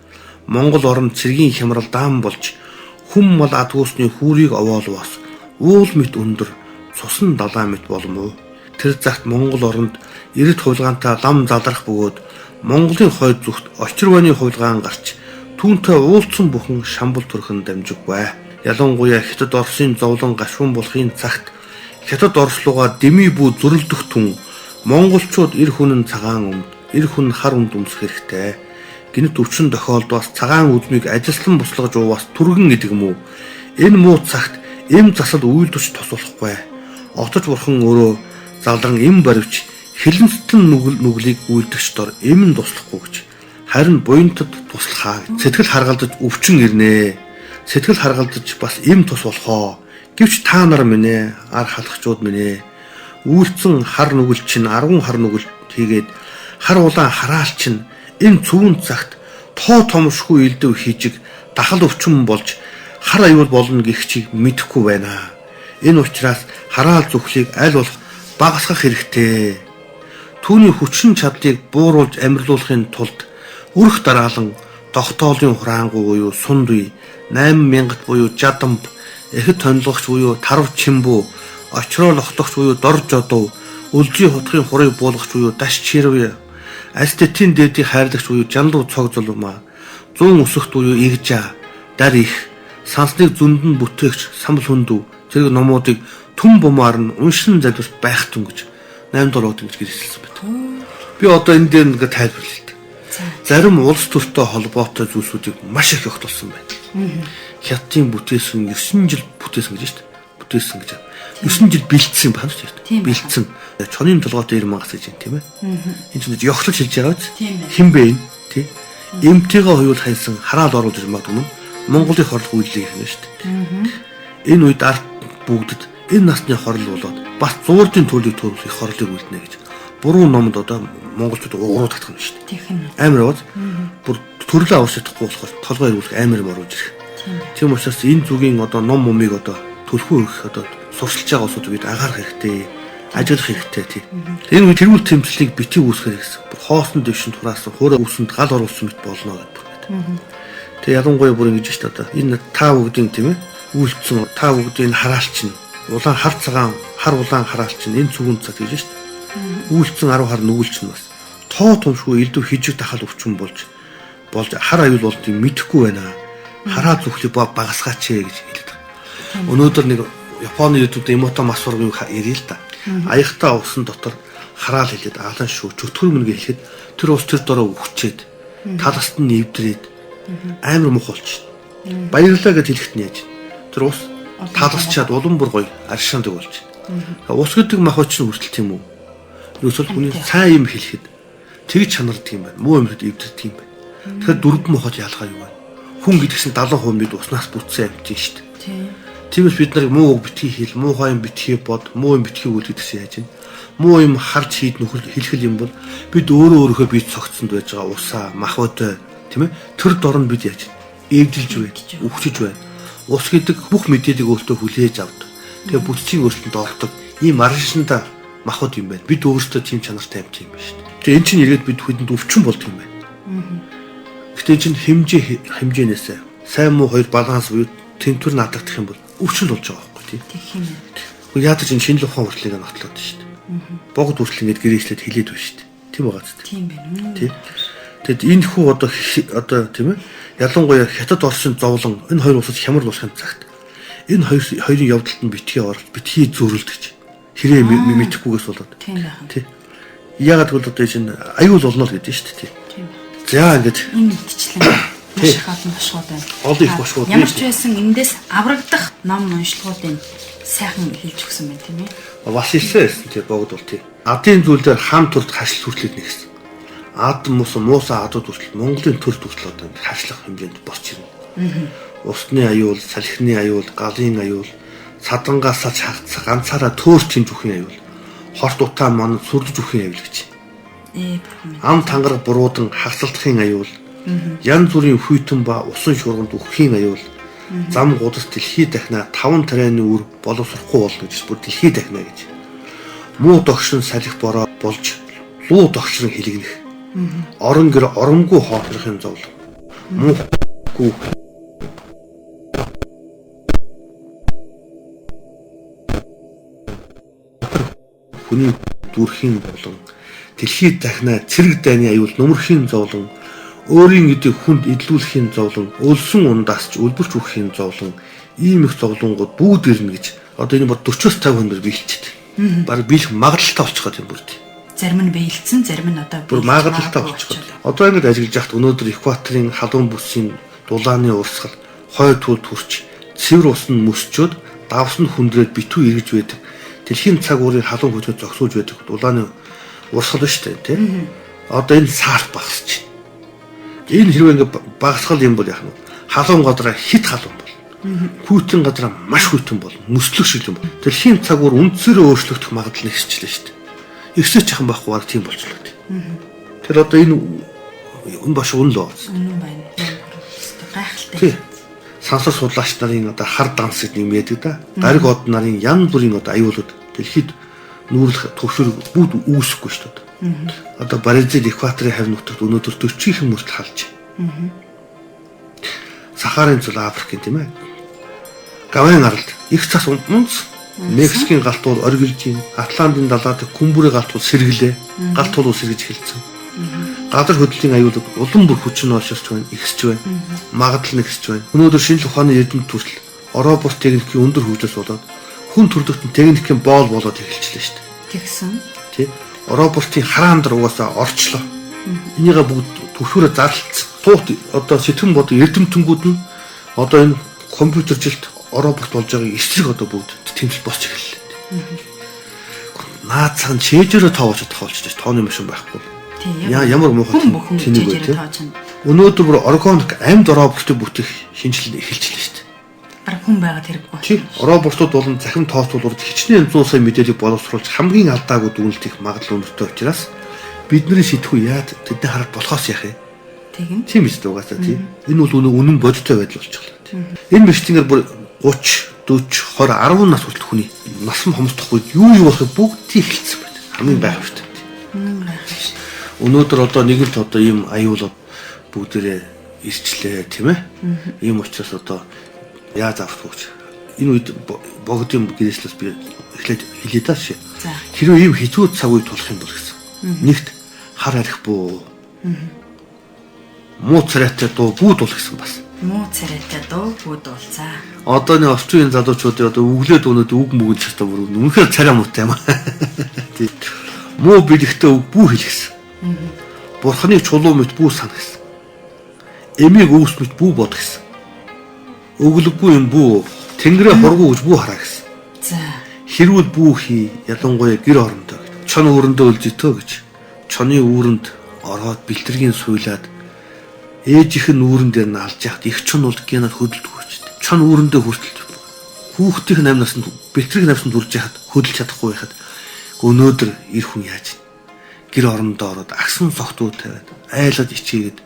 Монгол оронд цэргийн хямрал даан болж хүм мал адгуусны хүүрийг овоолвоос уул мэт өндөр цусан далаа мэт болов уу? Тэр цагт Монгол оронд эрд хувилгаантай лам залрах бөгөөд Монголын хойд зүгт очирваны хувилгаан гарч түүнтэй уулзсан бүхэн шамбал төрхөн дамжиггүй. Ялангуяа хятад Оросын зовлон гашуун болохын цагт хятад Орос руугаа дэмий бүү зөрлөдөх түн монголчууд эр хүн нь цагаан өмд, эр хүн хар өмд өмсөх хэрэгтэй. Гэнэт өвчин тохиолдоос цагаан үзмийг ажилсан буслаж ууваас түргэн гэдэг юм уу? Энэ муу цагт эм засал үйлдвэрч тус болохгүй. Отож бурхан өөрөө залран эм баривч хилэнцтэн нүглийг үйлдэгч дор эм нь туслахгүй гэж. Харин буянтад туслахаа сэтгэл харгалдаж өвчин ирнэ. Сэтгэл харгалзаж бас эм тус болохоо. Гэвч та нар минь ээ, ар халахчууд минь ээ, үйлцэн хар нүгэл чинь 10 хар нүгэл хийгээд хар улаан хараал чинь энэ цөвөн цагт тоо томшгүй элдв хийжиг дахал өвчин болж хар аюул болно гэх чиг мэдэхгүй байна. Энэ учраас хараал зүхлийг аль болох багасгах хэрэгтэй. Түүний хүчин чадлыг бууруулж амьрлуулахын тулд өрх дараалан тогтоолын хураангуй буюу сунд үе, 8000 буюу жадамб, эхэд тонилгогч буюу тарв чимбүү, очрол охтогч буюу дор жодов, өлзий хутгийн хурыг буулгах буюу даш чирв, астетийн дээдийг хайрлагч буюу жандуу цог зулмаа, зүүн өсөхт буюу игжа, дар их, сансныг зөндөнд бүтээгч самбал хүндүү зэрэг номуудыг түн бумаар нь уншин залбирч байх тун гэж 8 дугаар богд ингэж гэрэлсэн байна. Би одоо энэ дээр ингээд тайлбарлая л да. Зарим улс төртэй холбоотой зүйлсүүдийг маш их огтолсон байна. Хятадын бүтээсэн 9 жил бүтээсэн гэж шүү дээ. Бүтээсэн гэж. 9 жил бэлдсэн байна шүү дээ. Бэлдсэн. Чонын толгойтой 90 мангас гэж юм тийм ээ. Энэ чинь ёхлож хэлж байгаа биз? Хэн бэ энэ? Тий. Эмтэйгээ хоёул хайсан хараал оруулж ирмаг юм. Монголын хорлох үйлдэл гэх юм шүү дээ. Энэ үед ард бүгдэд энэ насны хорл болоод бас зуурдын төлөв төрөх их хорлыг үлднэ гэж. Буруу номд одоо монголчууд угруу татах юм шүү дээ. Амар яваад бүр төрлөө авах чадахгүй болохоор толгой эргүүлэх амар юм оруулж ирэх. Тийм учраас энэ зүгийн одоо ном мумыг одоо төлхөө өгөх одоо сурчилж байгаа улсууд бид анхаарах хэрэгтэй, ажиллах хэрэгтэй тий. Энэ үе тэргүүл тэмцлийг битгий үүсгэх гэсэн. Хоосон дэвшинд хураасан, хуурай үүсэнд гал оруулсан мэт болно гэдэг байна. Тэгээ ялангуяа бүр ингэж шүү дээ одоо энэ та бүгдийн тийм ээ үйлцэн та бүгдийн хараал чинь улаан хар цагаан хар улаан хараал чинь энэ зүгэн цаг гэж шүү дээ. Үйлцэн 10 хар нүгэл чинь бас тоо томшгүй элдв хижиг дахал өвчин болж хар аюул болдгийг мэдэхгүй байна. Хараа зүхлийг багасгаач ээ гэж хэлээд байгаа. Өнөөдөр нэг Японы YouTube-д Эмото Масургийн ярил л да. Аяхтаа усан дотор хараал хэлээд аалан шүү чөтгөр мөн гэж хэлэхэд тэр ус тэр дороо үхчээд таласт нь эвдрээд амар мух болчих. Баярлалаа гэж хэлэхэд нь яаж тэр ус таласчаад улам бүр гоё аршаандаг болж. Ус гэдэг махбод чинь хүртэл тийм үү? Ерөөсөл хүний сайн юм хэлэхэд тэгж чанардаг юм байна. Муу юм хэлэхэд эвдэрдэг юм байна. Тэгэхээр дөрвөн мохот ялгаа юу вэ? Хүн гэдэг чинь 70% бид уснаас бүтсэн амьтан шүү дээ. Тиймээс бид нарыг муу үг битгий хэл, муухай юм битгий бод, муу юм битгий үйл гэдэг чинь яаж юм? Муу юм харж хийд нөхөр хэлхэл юм бол бид өөрөө өөрийнхөө бие цогцсонд байж байгаа усаа, махбодой, тийм ээ? Тэр дор нь бид яаж эвдэлж байна, үхчихэж байна. Ус гэдэг бүх мэдээллийг өөртөө хүлээж авдаг. Тэгээ бүтцийн өөрчлөлтөнд ордог. Ийм маршинда махбод юм байна. Бид өөрсдөө тийм чанартай амьтан юм байна шүү дээ. Тэгээ эн чинь эргээд бид хүдэнд өвчин болдог юм байна. Гэтэ эн чинь хэмжээнээс сайн муу хоёр баланс буюу тэмтвэр наадагдах юм бол өвчин болж байгаа байхгүй тий. Тэгэх юм. Гэхдээ яадаг чинь шинэ ухаан хүртэл ингэ нотлоод шүү дээ. Богд хүртэл ингэ гэрээчлээд хэлээд байна шүү дээ. Тийм байгаа зү. Тийм байна. Тий. Тэгэд энэ хүү одоо тийм ээ ялангуяа Хятад Оросын зовлон энэ хоёр улсад хямрал болохын цагт энэ хоёрын явдалд нь битгий оролт битгий зөрөлд гэж хэрэг мэдэхгүйгээс болоод. Тийм байна. Тий. Яагаад гэвэл одоо чинь аюул болно л гэдэг шүү дээ. Тийм. За ингэж энэ мэтчлэн маш их олон бошгууд байна. Олон их бошгууд. Ямар ч байсан эндээс аврагдах ном уншилгуудын сайхан хэлж өгсөн байна тийм ээ. Бас ирсэн байсан тий богд бол тий. Адын зүйлээр хам төрд хашлт хүртлээд нэгсэн. Ад мус мууса адууд хүртэл Монголын төрд хүртэл одоо хашлах хэмжээнд босч ирнэ. Усны аюул, салхины аюул, галын аюул, садангаасаа чагц ганцаараа төөрч хэмж үхэн аюул, хорт утаа мон сүрлж үхэн аюул гэж. Ам тангараг буруудан хагсалтахын аюул, янз бүрийн хүйтэн ба усан шурганд үхэхийн аюул, зам гудас дэлхий дахнаа 5 тарианы үр боловсрохгүй болно гэж бүр дэлхий дахнаа гэж. Муу догшин салхи бороо болж луу догшрон хилэгнэх. Орон гэр оромгүй хоолрохын зовлон. Муугүй хүний дүрхийн болон дэлхий дахнаа цэрэг дайны аюул нүмерхийн зовлон, өөрийн эдийг хүнд эдлүүлэхийн зовлон, өлсөн ундаас ч үлбэрч үхэхийн зовлон, ийм их зовлонгууд бүгд ирнэ гэж одоо энэ бод 40-50 хүн биелчихэд. Бараг биелэх магадлалтай болчих гээд юм бүр. Зарим нь биелсэн, зарим нь одоо бүр магадлалтай болчих гээд. Одоо ингэж ажиллаж байхад өнөөдөр экваторын халуун бүсийн дулааны урсгал хой түлд хүрч цэвэр ус нь мөсчөөд давс нь хүндрээд битүү эргэж байдаг. Дэлхийн цаг уурын халуун хөдөлгөөнд зогсоож байдаг дулааны урсгал ба шүү дээ, тийм. Одоо энэ саарт багасч. Энэ хэрвээ ингэ багасгал юм бол яах нь? Халуун годроо хит халуун бол. Хүйтэн газар маш хүйтэн болно. Мөслөх шиг юм. Дэлхийн цаг үр үндсээрээ өөрчлөгдөх магадлал нэгсчлээ шүү дээ. Ихсэж яхан байхгүй баг тийм болчихлоо. Тэр одоо энэ үн баш үн л байна. Үнэн байна. Гайхалтай. Сансар судлаач нарын одоо хар данс гэдэг юм яадаг да. Гариг од нарын янз бүрийн одоо аюулууд дэлхийд нүүрлэх төвшөр бүгд үүсэхгүй шүү дээ. Одоо Бразил экваторын хавь нутагт өнөөдөр 40 хэм мөртөл халж. Сахарын цул Африкийн тийм ээ. Гавайн аралд их цас унц Мексикийн гал туул оргилж ийн, Атлантын далайд күмбүрийн гал туул сэргэлээ. Гал туулуу сэргэж эхэлсэн. Газар хөдлөлийн аюулууд улам бүр хүчин олширч байна, ихсэж байна. Магадлал нь ихсэж байна. Өнөөдөр шинжлэх ухааны эрдэмт хүртэл робот техникийн өндөр хөгжлөөс болоод хүн төрөлхтөн техникийн боол болоод эхэлчихлээ шүү дээ. Тэгсэн. Тий. Роботын хараан дээр угаасаа орчлоо. Энийгээ бүгд түвшүүрээ зарлалцсан. Туут одоо сэтгэн бод эрдэмтэнгүүд нь одоо энэ компьютержилт робот болж байгааг эсрэг одоо бүгд тэмцэл босч эхэллээ. Наад цаан чэйжээрээ тоож чадах болчихсон. Тооны машин байхгүй. Тийм. Ямар муухай хүн чэйжээрээ тоож чадна. Өнөөдөр бүр органик амьд роботыг бүтээх шинжилэл эхэлчихлээ шүү дээ. Бараг хүн байгаад хэрэггүй. Чи роботууд болон захим тооцоолууд хичнээн 100 сая мэдээллийг боловсруулж хамгийн алдаагүй дүгнэлт хийх магадлал өндөртэй учраас бидний сэтгүү яад тэдний хараад болохоос яах юм? Тэгнь. Тийм биз дээ угаасаа тийм. Энэ бол үнэн бодиттой байдал болчихлоо. Энэ мэрчнээр бүр 30, 40, 20, 10 нас хүртэл хүний насан хомсдох үед юу юу болохыг бүгдийг хэлсэн байна. Хамгийн гайхамшигтай. Үнэн гайхамшигтай. Өнөөдөр одоо нэгэнт одоо ийм аюулууд бүгдээрээ ирчлээ тийм ээ. Ийм учраас одоо яаж авах вэ гэж. Энэ үед богдын гэрээслээс би эхлээд хэлье даа шээ. Хэрвээ ийм хэцүү цаг үе тулах юм бол гэсэн. Нэгт хар арих буу. Муу царайтай дуу бүү дуулах гэсэн бас. Муу царайтай дуу бүү дуул. За. Одооны орчин үеийн залуучуудын одоо өглөө дуунууд үг мүгэн ч гэсэн бүр үнэхээр царай муутай юм. Тий. Муу бэлэгтэй үг бүү хэл гэсэн. Бурхны чулуу мэт бүү сан гэсэн. Эмийг өвс мэт бүү бод гэсэн. Өглөггүй юм бүү, тэнгэрээ хургуу гэж бүү хараа гэсэн. За. Хэрвэл бүү хий, ялангуяа гэр орондоо гэж. Чон үүрэндээ өлжитөө гэж. Чоны үүрэнд ороод бэлтэргийн суйлаад ээжийнх нь үүрэн дээр нь алж яхад их чон бол генад хөдөлдөг ч. Чон үүрэндээ хүртэл хүүхдийн 8 наснд бэлтрэг наснд хүрж яхад хөдөлж чадахгүй байхад өнөөдөр эр хүн яаж гэр орондоо ороод агсан согтуу тавиад айлаад ичээгээд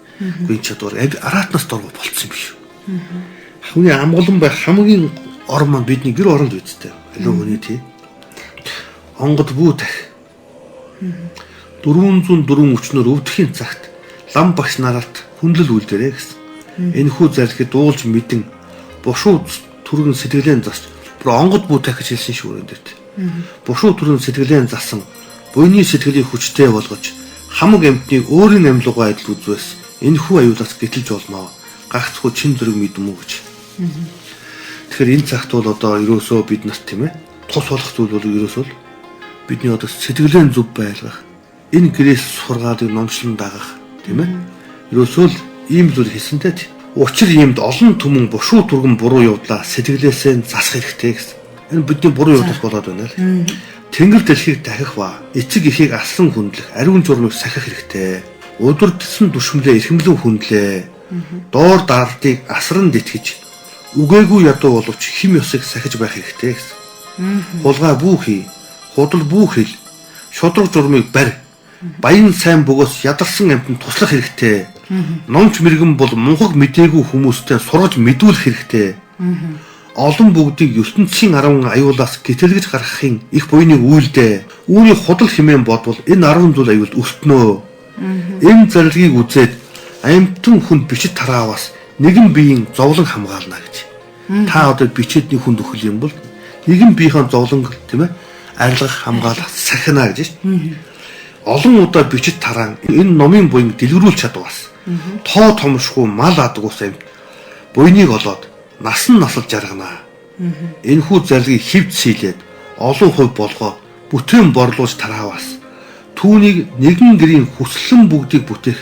гүн чадвар араатнаас дор болцсон юм биш. Хүний амгалан байх хамгийн орон маань бидний гэр оронд үсттэй. Аливаа хүний тий. Онгод бүү тах. 404 өчнөр өвдөхийн цагт лам багш нарт хүндлэл үлдээрэй гэсэн. Энэхүү зарлигийг дуулж мэдэн бушуу түргэн сэтгэлэн засч бүр онгод бүү тах гэж хэлсэн шүү дээр. Бушуу түргэн сэтгэлэн засан буйны сэтгэлийг хүчтэй болгож хамаг амьтныг өөрийн амьлуугаа адил үзвэс энэхүү аюулаас гэтэлж болно. Гагцхүү чин зүрэг мэдэн үү гэж. Тэгэхээр энэ цагт бол одоо ерөөсөө бид нарт тийм ээ тус болох зүйл бол ерөөсөө бидний одоо сэтгэлэн зөв байлгах, энэ гэрээс сургаалыг номшлон дагах тийм ээ. Ерөөсөө л ийм зүйл хийсэнтэй тийм. Учир иймд олон түмэн бушуу түргэн буруу явдлаа сэтгэлээсээ засах хэрэгтэй гэсэн. Энэ бидний буруу явдал болоод байна л. Тэнгэр дэлхийг дахих ба эцэг эхийг аслан хүндлэх, ариун журмыг сахих хэрэгтэй. Удирдсан дүшмлээ эрхэмлэн хүндлээ. Доор дардыг асран дитгэж үгээгүй ядуу боловч хим ёсыг сахиж байх хэрэгтэй гэсэн. Хулгай бүү хий, худал бүү хэл, шудраг журмыг барь. Баян сайн бөгөөс ядарсан амьтанд туслах хэрэгтэй. Номч мэрэгэн бол мунхаг мдээгүй хүмүүстэй сургаж мэдүүлэх хэрэгтэй. Олон бүгдийг ертөнцийн 10 аюулаас гэтэлгэж гаргахын их буйныг үйлдэ. Үүний худал хэмээн бодвол энэ 10 зүйл аюулд өртнөө. Энэ зарлигийг үзээд амьтан хүнд бичит тарааваас нэгэн биеийн зовлон хамгаална гэж. Та одоо бичээд нэг хүнд өгөх юм бол нэгэн биеийн зовлон тийм ээ арилгах хамгаалах сахина гэж шин. Олон удаа бичит тараан энэ номын буян дэлгэрүүлж чадвас. Тоо томшгүй мал адгуус амьт буйныг олоод насан насалж жаргана. Энэхүү зарлигийг хөвд сийлээд олон хувь болгоод бүтээн борлуулж тараавас түүнийг нэгэн гэрийн хүслэн бүгдийг бүтээх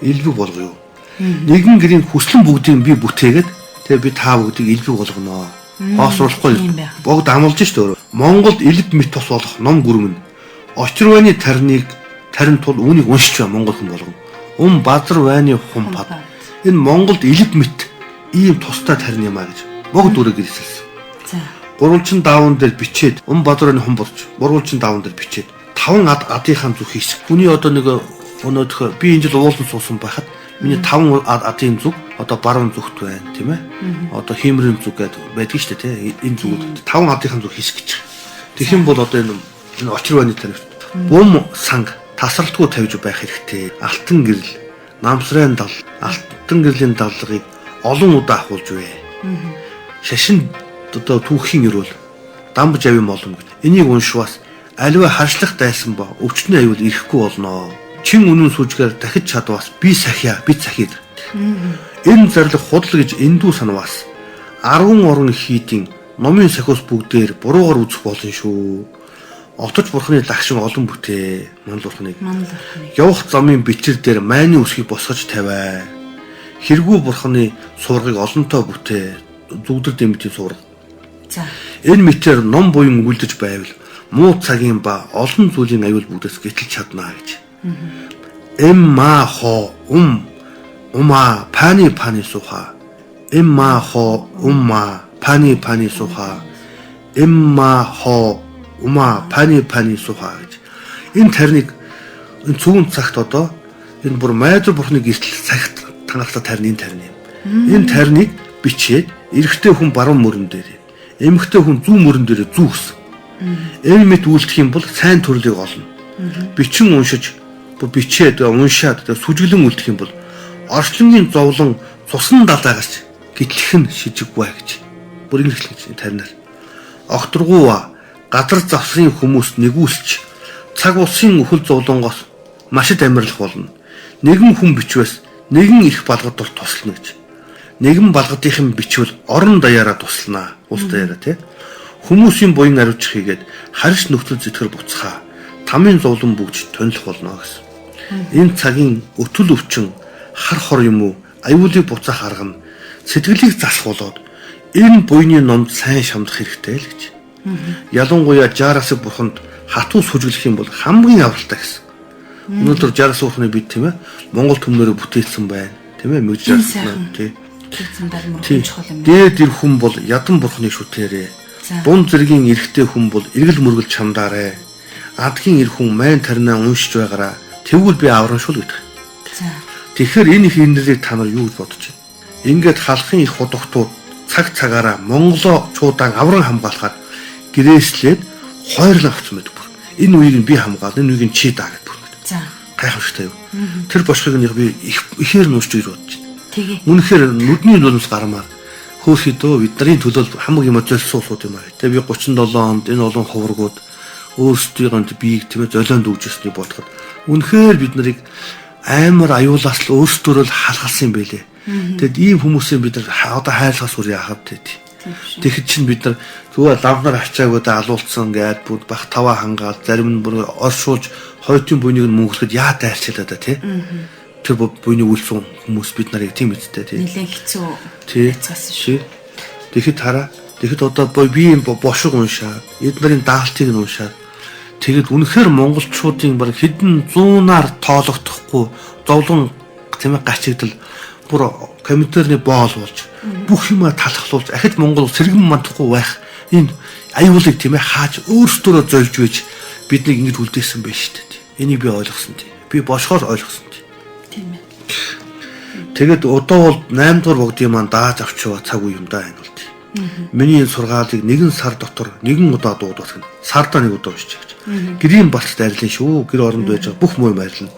элбэг болгоё. Нэгэн гэрийн хүслэн бүгдийг би бүтээгээд тэгээ би та бүгдийг элбэг болгоно. Хоосруулахгүй богд амлаж шít өөрөө. Монголд элб мэт тус болох ном гүрмэн. Очир вайны тарныг тарин тул үүнийг уншиж бай монгол хүн болгоно. Ум базар вайны хумпад. Энэ Монголд элб мэт ийм тустай тарин юм а гэж. Богд үрэ гэрэлсэн. За. Гурвалжин даавн дээр бичээд ум бадрын хум болж гурвалжин даавн дээр бичээд 5 ад адынхаа зүг хийсэх. Хүний одоо нэг өнөөх би энэ жил уулан суусан байхад миний 5 адын зүг одоо баруун зүгт байна, тийм ээ. Одоо хиймрийн зүг гэдэг байдаг шүү дээ, тийм. Энэ зүгүүд 5 адынхаа зүг хийсэх гэж. Тэгэх юм бол одоо энэ очир байны тариф. Бум санг тасралтгүй тавьж байх хэрэгтэй. Алтан гэрэл, намсрын дал, алтан гэрлийн даллагыг олон удаа ахуулж вэ. Шашин одоо түүхийн өрөөл дамб жавын молом гэж. Энийг уншвас аливаа харшлах дайсан ба өвчтний аюул ирэхгүй болно. Чин үнэн сүжгээр дахиж чадвас би сахиа, би сахид. Энэ зарлиг худал гэж эндүү санвас 10 орон хийдийн номын сахиус бүгдээр буруугаар үзэх болно шүү. Отож бурхны лагшин олон бүтээ. Мандал бурхныг. Явах замын бичир дээр майны үсгийг босгож тавиа. Хэргүү бурхны суургыг олонтоо бүтээ. Зүгдэр дэмжийн суурга. За. Энэ мэтээр ном буян үлдэж байвал муу цагийн ба олон зүйлийн аюул бүгдээс гэтэл чаднаа гэж. Эм ма хо ум ума пани пани суха. Эм ма хо умма пани пани суха. Эм ма хо ума пани пани суха гэж. Энэ тарныг энэ цүүн цагт одоо энэ бүр майзар бурхны гэртэл цагт тангарахлаа тарны энэ тарны юм. Энэ тарныг бичээд эрэгтэй хүн баруун мөрөн дээр, эмэгтэй хүн зүүн мөрөн дээр зүүгсэн. Энэ мэт үйлдэх юм бол сайн төрлийг олно. Бичин уншиж, бичээд уншаад сүжиглэн үлдэх юм бол орчлонгийн зовлон цусан далаагаас гэтлэх нь шижиггүй гэж. Бүр ингэж хэлж тарнаар. Огторгууа газар завсрын хүмүүс нэгүүлч цаг усын өхөл зовлонгоос маш их амирлах болно. Нэгэн хүн бичвэс нэгэн их балгад бол туслана гэж. Нэгэн балгадынхан бичвэл орон даяараа туслана. Улс даяараа тий. Хүмүүсийн буян ариучих хийгээд харьс нөхцөл зэтгэр буцхаа. Тамын зовлон бүгж тонилох болно гэсэн. Энэ цагийн өтөл өвчин хар хор юм уу аюулыг буцаах арга нь сэтгэлийг засах болоод энэ буйны номд сайн шамдах хэрэгтэй л гэж. Ялангуяа Жарасыг бурханд хатуу сүжиглэх юм бол хамгийн авралтай гэсэн. Өнөөдөр Жарас бурхны бид тийм Монгол төмнөрөө бүтээлсэн байна. Тийм Мэгж Жарас тий. Дээд ир хүн бол ядан бурхны шүтээрээ. Дунд зэргийн эрэгтэй хүн бол эргэл мөргөл чамдаарэ. Адгийн ир хүн майн таринаа уншиж байгаараа. Тэгвэл би авран шул гэдэг. За. Тэгэхээр энэ их инрэлийг та нар юу гэж бодож байна? Ингээд халахын их худагтууд цаг цагаараа Монголоо чуудаан авран хамгаалахаар гэрээслээд хойрлон авсан байдаг бүр. Энэ үеийг нь би хамгаал, энэ үеийг нь чи даа гэдэг бүр. За. Гайхамшигтай юу? Тэр бошхыг нь би ихээр нь уншиж гэж бодож байна. Тэгээ. Үнэхээр нүдний нулимс гармаар хөөхөдөө бидний төлөө хамаг юм золсон улсууд юм аа. Тэгээ би 37 онд энэ олон ховргууд өөрсдийнхөө биеийг тийм золионд өгж ирснийг бодоход үнэхээр бид нарыг амар аюулаас л өөрсдөө л халахалсан юм байлээ. Тэгэд ийм хүмүүсийн бид нар одоо хайрлахаас үр яахав тэ. Тэгэхэд чинь бид нар зүгээр лампнаар ачаагүй да алуулсан гээд бүр бах таваа хангаал зарим нь бүр оршуулж хойтын буйныг нь мөнгөлөхөд яа дайрчилаа да тий. Тэр буйныг үлдсэн хүмүүс бид нарыг тийм үсттэй тий. Нилээн хэцүү яцгаасан шүү. Тэгэхэд хараа тэгэхэд одоо би юм бошиг уншаад эд нарын даалтыг нь уншаад тэгэд үнэхээр монголчуудын баг хэдэн зуунаар тоологдохгүй зовлон тийм гачигдал бүр компьютерний боол болж бүх юмаа талхлуулж ахиж Монгол сэргэн мандахгүй байх энэ аюулыг тийм хааж өөрсдөө зольж байж биднийг ингэж үлдээсэн байж шүү дээ. Энийг би ойлгосон тийм. Би бошгоор ойлгосон тийм. Тийм ээ. Тэгэд одоо бол 8 дугаар богдын маань дааж авчваа цаг үе юм да энэ бол тийм. Миний энэ сургаалыг нэгэн сар дотор нэгэн удаа дуудах нь сардаа нэг удаа уншиж гэж. Гэрийн балт дайрлын шүү. Гэр оронд байж байгаа бүх муу арилна.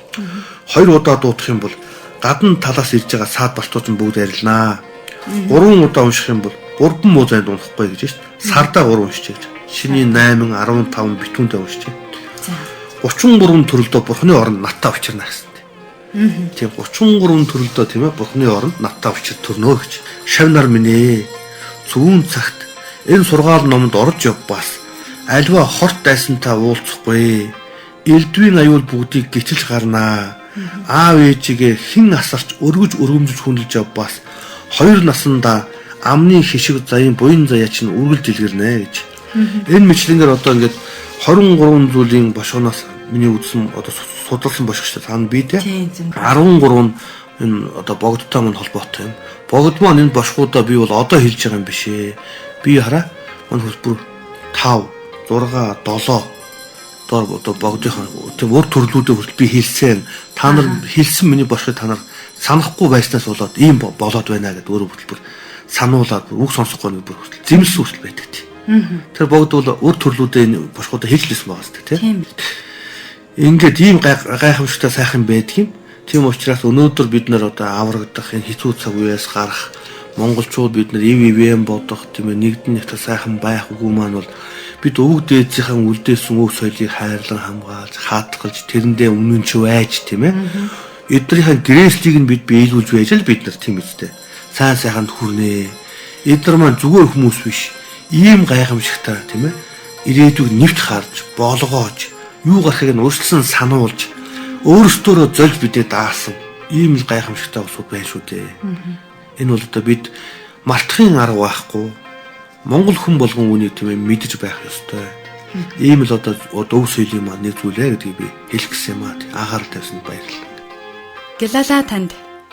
Хоёр удаа дуудах юм бол гадна талаас ирж байгаа саад балтууд нь бүгд арилнаа. Гурван удаа унших юм бол гурван муу зайд унахгүй гэж шүү дээ. Сардаа гурван уншиж гэж. Шинийн 8, 15 битүүнтэй уншиж. За. 33 төрөлдөө бурхны оронд надтай учирна гэсэн. Тийм 33 төрөлдөө тийм бурхны оронд надтай учир төрнө гэж. Шав нар минь ээ. Цөвүүн цагт энэ сургаал номонд орж явбаас альва хорт дайсантай уулзахгүй. Элдвийн аюул бүгдийг гítэлж гарнаа. Аав ээжигээ хэн асарч өргөж өргөмжөж хүндэлж явбаас хоёр насандаа амны хишиг заяын буян заяа чинь үргэлж дэлгэрнэ гэж. Энэ мэтлэнгээр одоо ингээд 23 зүйлийн бошгоноос миний үзсэн одоо судалсан бошгочтой цаана би те 13 нь Энэ одоо богдтой мань холбоотой юм. Богд маань энэ бошгуудаа би бол одоо хэлж байгаа юм биш ээ. Би хараа мань хөлбөр бүр 5 6 7 доор одоо богдынхаа тийм ур төрлүүдээ хүртэл би хэлсэн. Та нар хэлсэн миний бошгыг та нар санахгүй байснаас болоод ийм болоод байна гэдээ өөрөө хүртэл бүр сануулад үг сонсохгүй нэг бүр хүртэл зэмлсэн хүртэл байдаг тийм. Тэр богд бол ур төрлүүдээ энэ бошгуудаа хэлж лсэн байгаа зү тийм. Ингээд ийм гайхамшигтай сайхан байдаг юм. Тийм учраас өнөөдөр бид нар одоо аврагдах энэ хэцүү цаг үеэс гарах монголчууд бид нар ив ивэн бодох тийм ээ нэгдэн нэгтэл сайхан байх үгүй маань бол бид өвөг дээдсийнхэн үлдээсэн өв соёлыг хайрлан хамгаалж хаатгалж тэрэндээ өмнө ч байж тийм ээ эднэрийн гэрээслийг нь бид биелүүлж байж л бид нар тийм үстэй сайн сайханд хүрнэ. Эднэр маань зүгээр хүмүүс биш, ийм гайхамшигтай тийм ээ ирээдүйг нэвт харж болгоож юу гарахыг нь урьдчилан сануулж өөрсдөөрөө зольж бидэд даасан ийм л гайхамшигтай улсууд байна шүү дээ. Энэ бол одоо бид мартахын арга байхгүй. Монгол хүн болгон үүнийг тийм ээ мэдэж байх ёстой. Ийм л одоо өв соёлын маань нэг зүйлээ гэдгийг би хэлэх гэсэн юм аа. Анхаарал тавьсанд баярлалаа. Гэлала танд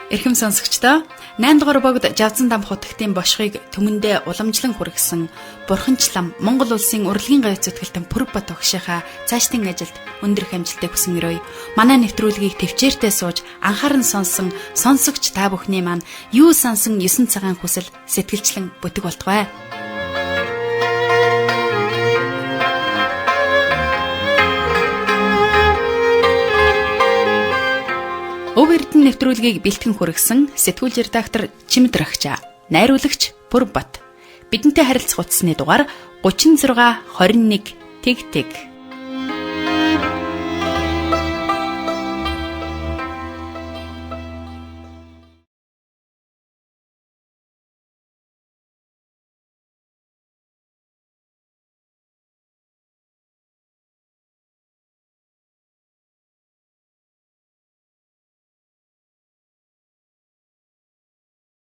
эрхэм сонсогчдоо 8 дугаар богд Жавзан дам хутагтын бошгыг түмэндээ уламжлан хүргэсэн бурханчлам Монгол улсын урлагийн гавь зүтгэлтэн Пүрбат огшийнхаа цаашдын ажилд өндөр их амжилтыг хүсэн өрөөе. Манай нэвтрүүлгийг төвчээртэй сууж анхааран сонсон сонсогч та бүхний маань юу сансан 9 цагаан хүсэл сэтгэлчлэн бүтэг болтугай. Өв Эрдэнэ нэвтрүүлгийг бэлтгэн хүргэсэн сэтгүүлч редактор Чимэд Рагчаа, найруулагч Пүрбат. Бидэнтэй харилцах утасны дугаар 36 21 тэг тэг.